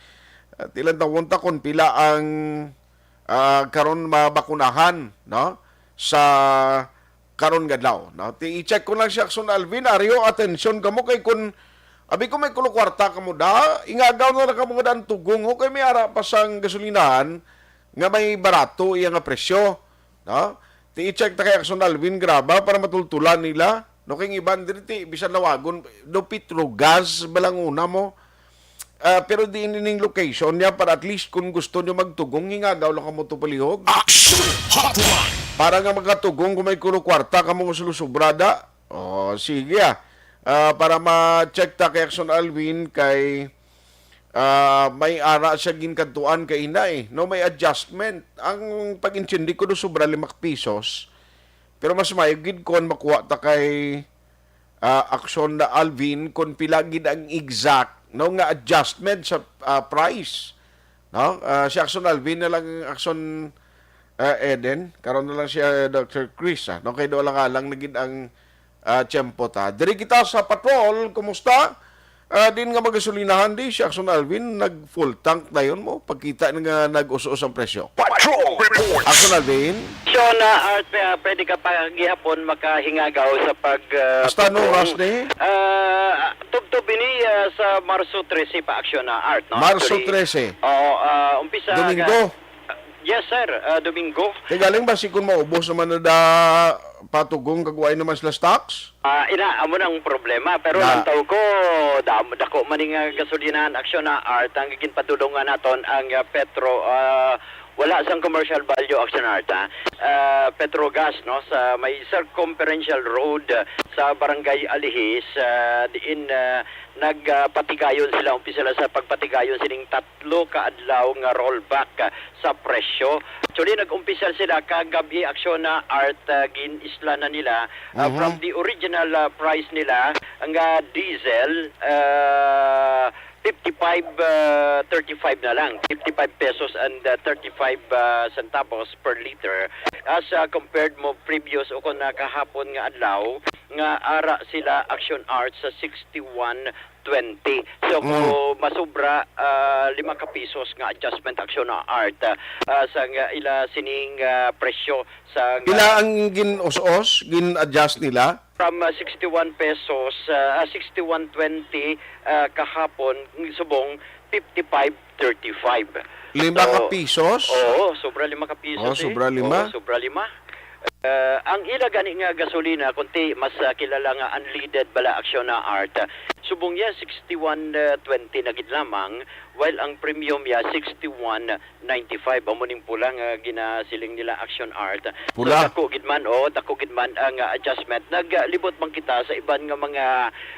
At ilang tawon ta kung pila ang, ah, karon mabakunahan, no, sa karon nga adlaw, no? Ti, i-check ko lang si Jackson Alvin, Ario, atensyon kamo kay kun abi ko may kulo kwarta kamo da, ingagaw na lang kamo nga daan tugong, ho, kay may ara pa sang gasolinahan nga may barato iya nga presyo, no? Ti, i-check ta kay Jackson Alvin Graba para matultulan nila, no? Kay ang iban diri ti bisan lawagon do Petrogas, balanguna mo. Ah, pero di ini ning location niya para at least kung gusto nyo magtugong, ingagaw lang kamo to palihog. Action Hotline! Para nga makatugong kung may kulo kwarta kamo nga sulusubrada. Oh, sige, ah. Ah, para ma-check ta kay Jackson Alvin kay, ah, may ara siya ginkadtuan kay ina, eh. No, may adjustment. Ang pag-intindi ko do sobra lima ka pisos. Pero mas maayo gid kon makuha ta kay, ah, Action na Alvin kung pila gid ang exact, no, nga adjustment sa, ah, price, no? Ah, si Action Alvin na lang, Action, ah, Eden, karon na lang si, ah, Doctor Chris, ah, no? Kay do lang, lang na gid ang, ah, tiyempo ta. Diri kita sa patrol, kumusta? Ah, din nga magasolinahan di si Action Alvin, nag full tank dayon mo, pagkita na nga nag-us-us ang presyo. Patrol Report. Action Alvin? So, na, ah, p-, pwede ka pa gihapon makahingagaw sa pag, ah, Hasta ano pagong, oras ni? Ah, tubtob ini, ah, sa Marso trese pa, Action na Art, no? Marso Actually, trese. Oo, ah, umpisa Domingo. Ga-, yes, sir, ah, Domingo. Kay galing ba si kun maubos naman na da patugong kag way naman sila stocks? Ah, ina, amo nang problema. Pero Na. Lantaw ko, dam-, dako man nga gasolinahan, Action na Art, ang ginpadulungan naton ang, ah, Petro, ah, wala sang commercial value, Action Art, ha? Ah, Petrogas, no, sa may circumferential road, ah, sa Barangay Alihis, ah, diin, ah, nag, ah, patigayon sila, umpisa sila sa pagpatigayon sining tatlo ka adlaw nga rollback, ah, sa presyo. Actually, nag-umpisa sila kagabi, Action na Art, ah, gin-isla na nila, ah, Mhm. from the original, ah, price nila nga diesel, ah, fifty-five, ah, thirty-five na lang, fifty-five pesos and, ah, thirty-five, ah, centavos per liter, as, ah, compared mo previous o kung, ah, kahapon nga adlaw nga ara sila, Action Art, sa sixty-one twenty. So, Mm. kung masubra, ah, lima ka pisos nga adjustment, Action na Art, ah, ah, sa nga ila sining, ah, presyo sa nga Pila ang gin-us-os, gin-adjust nila? From, ah, sixty-one pesos, ah, ah, sixty-one twenty, ah, kahapon, subong fifty-five thirty-five. Lima ka So, pisos? Oo, sobra lima ka pisos, Oh, eh. sobra lima? Oo, sobra lima. Ah, ang ila gani nga gasolina, kunti mas, ah, kilala nga unleaded bala, Action na Art. Subong ya, sixty-one twenty na gid lamang, while ang premium ya, sixty-one ninety-five. Amo ning pula nga ginasiling nila, Action Art. Pula. So, dako gid man, oh, dako gid man ang, ah, adjustment. Naglibot man kita sa iban nga mga,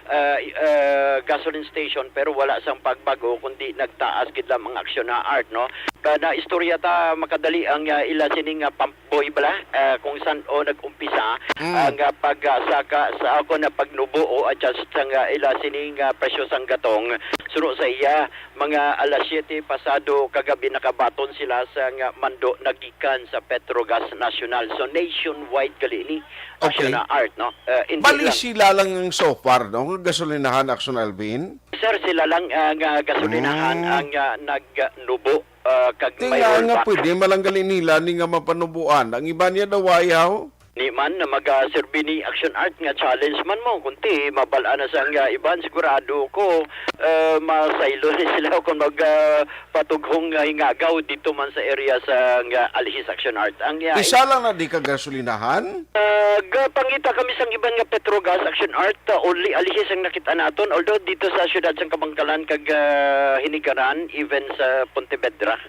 ah, i-, ah, gasoline station, pero wala sang pagbag-o, kundi nagtaas gid lamang, Action na Art, no? Ka na istorya ta makadali ang, ah, ila sining, ah, pump boy bala, ah, kung san-o nag-umpisa Mm. ang, ah, pag, ah, saka sa ako na pagnubo o adjust sang, ah, ila sining, ah, presyo sang gatong. Suno sa iya, mga alas siyete pasado kagabi, nakabaton sila sa nga mando nagikan sa Petrogas Nacional. So, nationwide gali ni, Okay. Action na Art, no? Uh, hindi Bali lang. Sila lang ang so far, no? Ang gasolinahan, Action Alvin? Sir, sila lang, ah, nga gasolinahan Mm. ang, ah, nagnubo, ah, kag Di may nga, nga rollback. Pwede man lang gali nila ni nga mapanubuan. Ang iba niya daw ayaw. Ni man na mag, ah, serbi ni Action Art nga challenge man mo, kunti mabal-an na sang, ah, iban, sigurado ko, ah, masaylo ni sila kung mag, ah, patughong nga hingagaw dito man sa area sa nga Alihis, Action Art. Ang, ah, Isa lang na di ka gasolinahan? Ah, gapangita kami sang iban nga Petrogas, Action Art, ah, only Alihis ang nakita naton, although dito sa siyudad sang Kabankalan kag, ah, Hinigaran, even sa Pontevedra,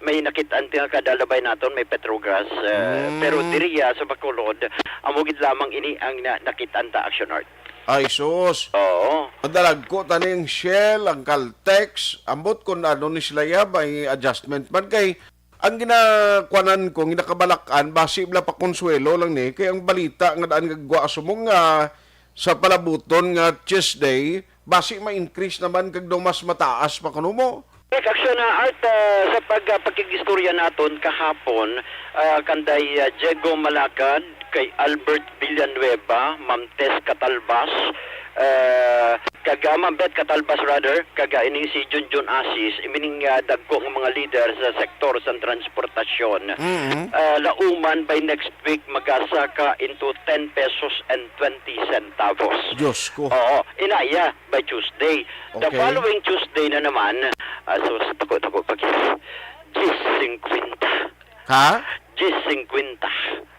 may nakit-an nga kadalabay naton, may Petrogas, ah, Mm. pero diriya sa Bacolod, amo gid lamang ini ang na-, nakit-an ta, Action Art. Ay, sus. Oo. Ang dalagko tani ang Shell, ang Caltex, ambot kung ano ni sila ya, may adjustment man kay ang ginakuanan ko, ginakabalak-an, basi bala pa konsuelo lang ni, kay ang balita nga daan nga gwa sumong nga sa palabuton nga Tuesday, basi ma-increase naman kag daw mas mataas pa kuno mo. Correct, Action na Art, ah, sa pag, ah, pakig-istorya naton kahapon, ah, kanday, ah, Diego Malacad, kay Albert Villanueva, Ma'am Tess Catalbas, ah, kag, ah, Ma'am Beth Catalbas, rather, kag, ah, ining si Junjun Asis, imining, ah, dagko nga mga leader sa sektor sa transportasyon. Mm-hmm. Ah, lauman by next week, magasaka into ten pesos and twenty centavos. Diyos ko. Oo, inaya by Tuesday. The Okay. Following Tuesday na naman, ah, so, tako-tako pa, diyes singkwenta. Ha? Diyes singkwenta.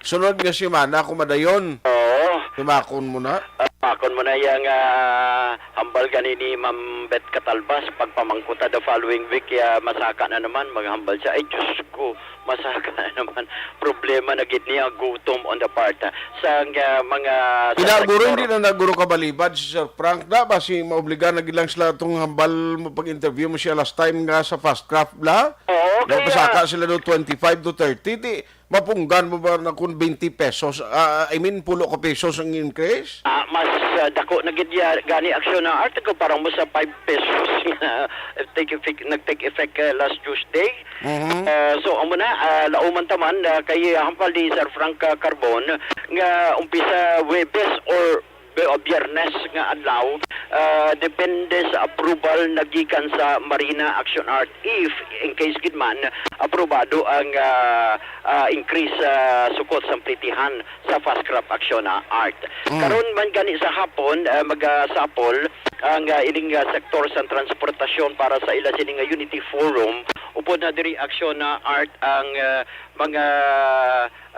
Sunod nga semana, ako madayon. Oo. Tumakon mo na? Ah, tumakon mo na yang, ah, hambal gani ni Ma'am Beth Catalbas. Pagpamangkuta the following week, ya, masaka na naman, maghambal siya. Ay, Diyos ko, masaka na naman. Problema na gid niya, gutom on the part, ah, sa, ah, mga sa Ina, guro, sektor. Hindi na naguro kabalibad si Sir Frank na, basi maobliga na gid lang sila tong hambal mo pag-interview mo siya last time nga sa Fast Craft bla. Oo, Daw kaya pasaka sila do twenty-five to thirty, di mapunggan mo ba na kung twenty pesos? Ah, I mean, pulo ka pesos ang increase? Ah, mas, ah, dako na gid ya-, gani, Action na Art, kumpara mo sa five pesos nga take effect, nag-take effect, ah, last Tuesday. Mhm. Ah, so, amo na, ah, lauman taman, ah, kay hambal ni Sir Frank, ah, Carbon nga umpisa Huwebes or Biyernes nga adlaw, ah, depende sa approval na gikan sa Marina Action Art. If, in case gid man, aprobado ang, ah, ah, increase sa sukot sang plitihan sa Fast Craft Action, ah, Art. Mm. Karon man gani sa hapon, ah, magasapol ang, ah, ining, ah, sektor sa transportasyon para sa ila sini nga Unity Forum. Upod na diri Action, ah, Art ang, ah, mga,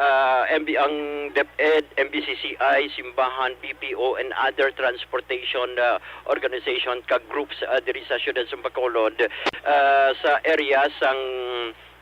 ah, M B, ang DepEd, M B C C I, simbahan, B P O, and other transportation, ah, organization kag groups, ah, diri sa siyudad sa Bacolod, ah, sa area sang,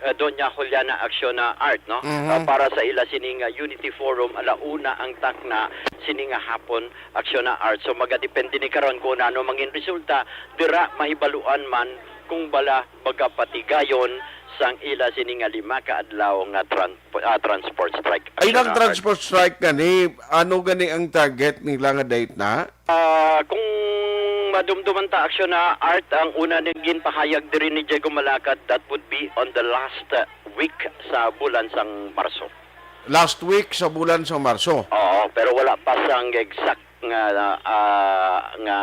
ah, Doña Juliana Acciona Art, no? Mhm. Ah, para sa ila sining, ah, Unity Forum, ala una ang takna sining nga hapon, Acciona Art. So, magadepende ni karon kung ano mangin resulta, dira mahibaluan man kung bala magapatigayon sang ila sini nga lima ka adlaw nga tran-, ah, transport strike. Ay, Action nang na transport strike gani, ano gani ang target nila nga date na? Ah, kung madumduman ta, Action na Art, ang una ning ginpahayag diri ni Diego Malacad, that would be on the last, uh, week sa bulan sang Marso. Last week sa bulan sang Marso? Oo, pero wala pa sang exact nga, ah, nga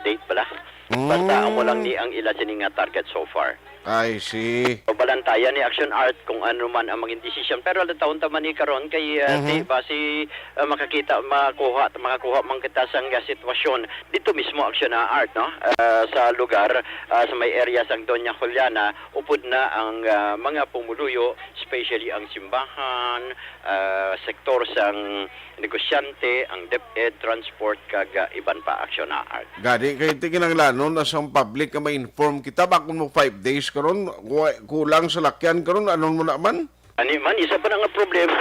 date pala. Basta amo lang Mm. ni ang ila sini nga target so far. I see. So, balantayan ni Action Art kung ano man ang maging desisyon. Pero latawon ta man ni karon kay, ah, Mhm. di ba si, ah, makakita, makuha, makakuha man kita sang, ah, sitwasyon dito mismo, Action Art, no? Ah, sa lugar, ah, sa may area sang Doña Juliana, upod na ang, ah, mga pumuluyo, especially ang simbahan, ah, sektor sang negosyante, ang DepEd, transport, kag, ah, iban pa, Action na Art. Gani, kay ti kinahanglanon na sang public nga ma-inform kita, ba kung mo five days karon, wa-, kulang sa lakyan karon, anon mo na man? Ani man, isa pa na nga problema.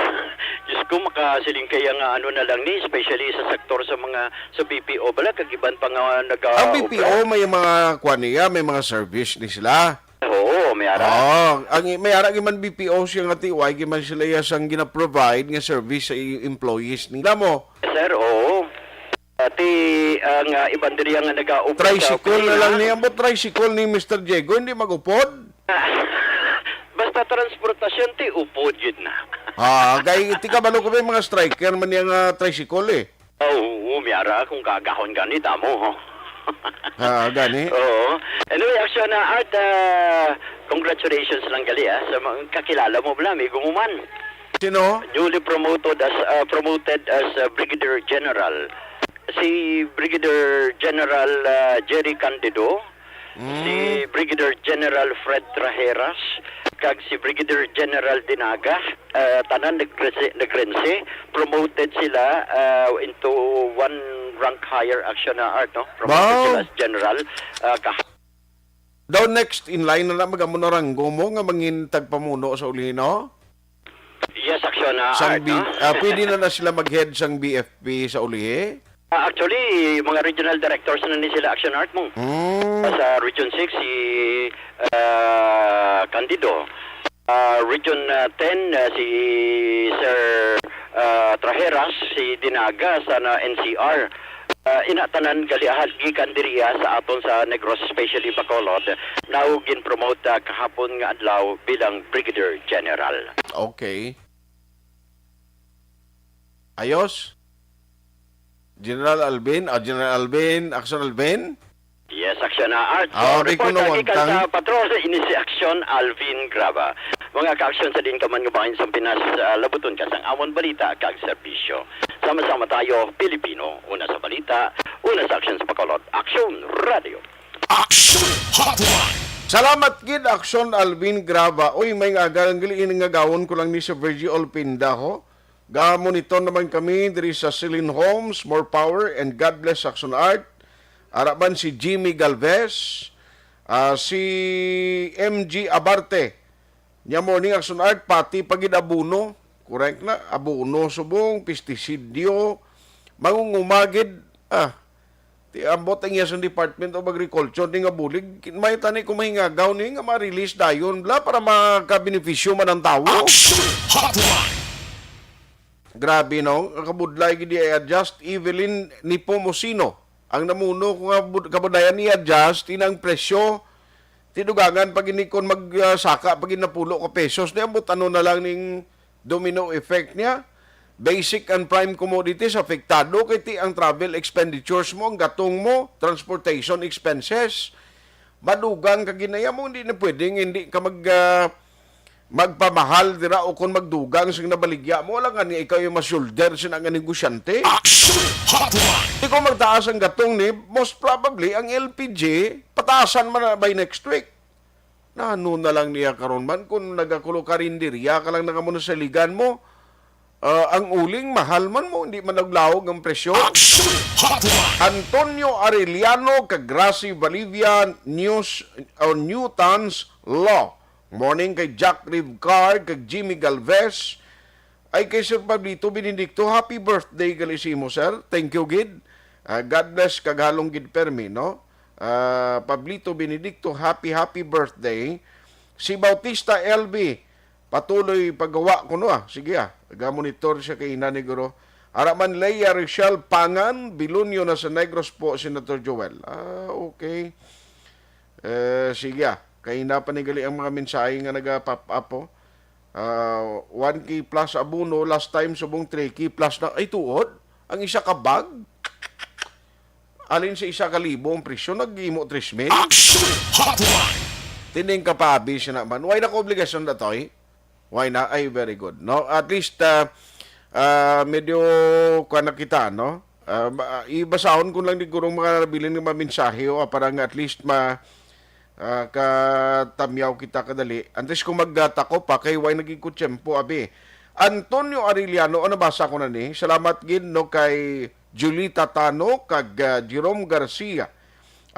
Diyos ko, makasiling kaya nga ano na lang ni, especially sa sektor sa mga, sa B P O bala, kag iban pa nga naga-, Ang B P O, may mga kuan niya, may mga service ni sila. Oo, may ara. Oh, ang may ara gyud man B P O siya nga ti, why gyud man sila iya sang gina-provide nga service sa i-, employees nila mo? Sir, oo. Pati ang, ah, iban diri nga nag-aupod sa Tricycle na lang opisina. Ni, ambot tricycle ni Mister Diego, hindi mag-upod? Basta transportasyon, ti upod yun na. Ah, kay ti kabalo ko may mga striker man niya nga tricycle eh. Ah, oo, may ara akong gagahon gani, tamo, ho. Ah, gani? Oo. Anyway, Action na Art, ah, congratulations lang gali, ah, sa mga kakilala mo bala, amigo mo man. Sino? Newly promoted as, ah, promoted as, ah, Brigadier General. Si Brigadier General, ah, Jerry Candido, Mm. si Brigadier General Fred Trajeras, kag si Brigadier General Dinaga, ah, tanan nagrense, nagrense, promoted sila, ah, into one rank higher, Action na Art, no? Promoted Wow. sila as general, ah, kah- Daw next in line na lang, mag-amo na ranggo mo nga mangin tagpamuno sa uli, no? Yes, Action na Sang Art, B-, no? ah, pwede na na sila mag-head sang B F P sa uli? Ah, actually, mga regional directors na ni sila, Action Art mo. Hmm. Sa Region six, si, ah, Candido. Ah, Region, ah, ten, ah, si Sir, ah, Trajeras, si Dinaga sa na N C R. Ah, ina tanan gali ahal gikan diriya sa aton sa Negros, especially Bacolod. Now, gin-promote, ah, kahapon nga adlaw bilang Brigadier General. Okay. Ayos? General Alvin? Ah, General Alvin, Action Alvin? Yes, Action na Art. Ah, So, okay, report kuno, lagi ka wagtang. Sa patrol, ini si Action Alvin Graba. Mga ka-action sa din ka man nga bahin sa Pinas, ah, labuton ka sang amon balita kag serbisyo. Sama-sama tayo, Pilipino, una sa balita, una sa aksyon sa Bacolod. Action Radio. Action Hotline. Salamat gid, Action Alvin Graba. Uy, may nga agal, ang gali ini nga gawon ko lang ni sa Virgie Olpinda, ho. Ga-monitor naman kami diri sa Celine Homes, more power, and God bless Action Art. Ara man si Jimmy Galvez, ah, si M G Abarte. Nya morning, Action Art, pati pa gid abono. Correct na, abono subong, pestisidyo, mangungumagid. Ah, ti ambot ang iya sa Department of Agriculture ni nga bulig. May tani kung mahingagaw ni nga ma-release dayon bla para makabenepisyo man ang tawo. Action Hotline. Grabe, no? Ang kabudlay gid i-adjust. Evelyn Nepomuceno ang namuno ko nga bud-, kabudayan i-adjust inang presyo. Tidugangan pa gini kon mag, ah, saka pa gid na pulo ka pesos. Di ambot ano na lang ning domino effect niya. Basic and prime commodities, apektado kay ti ang travel expenditures mo, ang gatong mo, transportation expenses. Madugang ka ginaya mo, hindi na pwedeng hindi ka mag, ah, magpamahal dira o kung magdugang sing nabaligya mo, wala nga ni ikaw yung ma-shoulder sina nga negosyante. Action Hotline! Di ko magtaas ang gatong ni, most probably, ang L P G, pataasan man na by next week. Nano na lang niya karon man kung nagakulo karinderya ka lang na kamo nasaligan mo, ah, ang uling mahal man mo, hindi man naglaog ang presyo. Action Hotline! Antonio Arellano kag Gracie Bolivia, News o Newton's Law. Morning kay Jack Rivcar kag Jimmy Galvez. Ay, kay Sir Pablito Benedicto, happy birthday gali sa imo, sir. Thank you gid. Ah, God bless kag halong gid permi, no? Ah, Pablito Benedicto, happy, happy birthday. Si Bautista L B, patuloy paggawa kuno, ah. Sige, ah. Ga-monitor siya kay ina ni Guro. Araman Leia Rochelle Pangan, Bilunyo na sa Negros po, Senator Joel. Ah, okay. Eh, sige, ah. Kay na pa ni gali ang mga mensahe nga naga-pop up, oh. Ah, one K plus abono, last time subong three K plus na. Ay, tuod? Ang isa ka bag? Alin sa isa ka libo ang presyo, nag-imo tres mil? Action Hotline! Tining kapabi siya naman. Why na ko obligasyon na to, eh? Why na? Ay, very good. No? At least, ah, ah, medyo kuwan na kita, no? Ah, ba- ibasahon ko lang siguro mga nabilin nga mga mensahe, o, para nga at least ma, ah, katamyaw kita kadali. Antes ko magdata ko pa, kay way naging ko tiyempo, abi. Antonio Arellano, o, nabasa ko na ni. Salamat gid, no, kay Julita Tano, kag, ah, Jerome Garcia.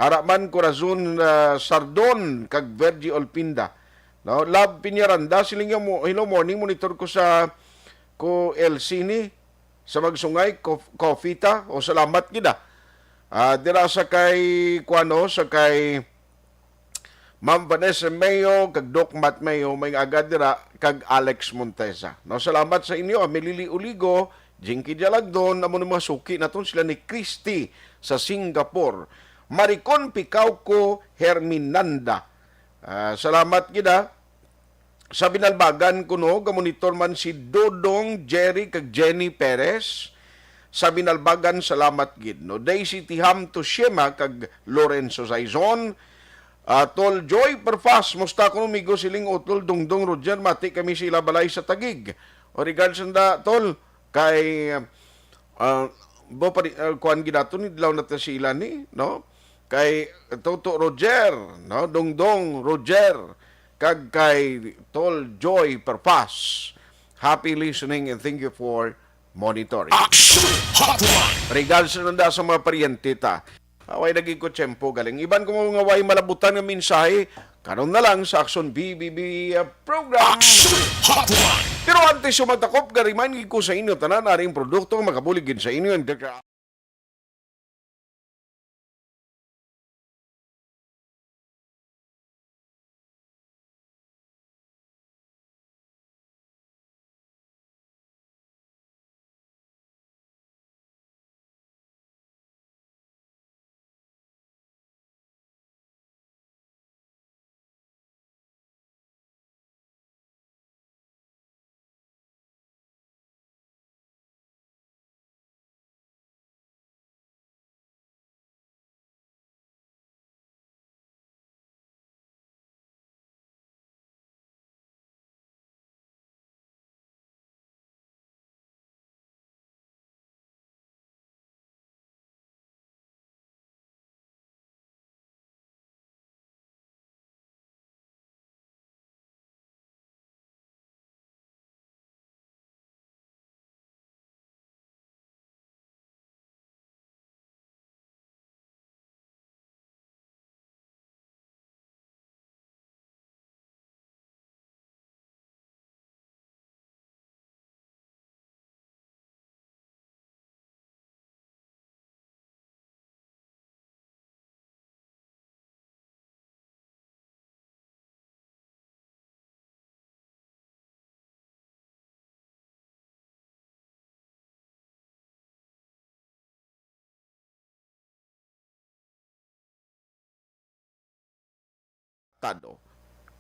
Araman Corazon, ah, Sardon, kag Virgie Olpinda. No? Love Piñaranda, siling niya mo, "Hello, morning, monitor ko sa, ko El Cine, sa Magsungay, Cof-, Coffee ta." O, salamat gid, ah. Ah, dira sa kay, kuano, sa kay Ma'am Vanessa Mayo, kag Doc Matt Mayo, may aga dira, kag Alex Montesa. No, salamat sa inyo, ah, Melili Uligo, Jinky Jalagdon, amo ni mga suki naton sila ni Christy sa Singapore. Maricon Picauco Herminanda. Ah, salamat gid, ah. Sa Binalbagan kuno, ga-monitor man si Dodong, Jerry, kag Jenny Perez. Sa Binalbagan, salamat gid, no. Daisy Tiham Toshima kag Lorenzo Saizon. Ah, Tol Joy Perfas, musta kuno, migo, siling Utol Dongdong Roger, mati kami sa ila balay sa Taguig. O, regards nanda, Tol, kay, ah, bo pa ri-, ah, kuan gid nato ni, adlaw na ta sa ila ni, no? Kay Toto Roger, no? Dongdong Roger, kag kay Tol Joy Perpas. Happy listening and thank you for monitoring. Action Hotline! Regards na nanda sa mga paryente ta. Away lagi ko tiyempo galing. Iban ko nga way malabutan nga mensahe, karon na lang sa Action B B B, uh, program. Action Hotline! Pero antes ko magtakop, ga-remind gid ko sa inyo tanan, aring produkto nga makabulig gid sa inyo. Tado.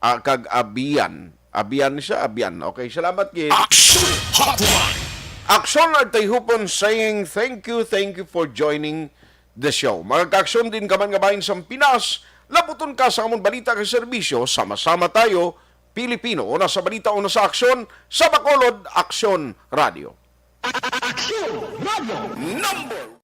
Ah, kag Abian. Abian siya, Abian. Okay, salamat gid. Action Hotline! Aksyon Artayhupon saying, "Thank you, thank you for joining the show." Mga ka-Aksyon, diin ka man nga bahin sang Pinas, labuton ka sa amon balita kag serbisyo, sama-sama tayo, Pilipino. Una sa balita, una sa aksyon, sa Bacolod, Aksyon Radio. Aksyon Radio. Number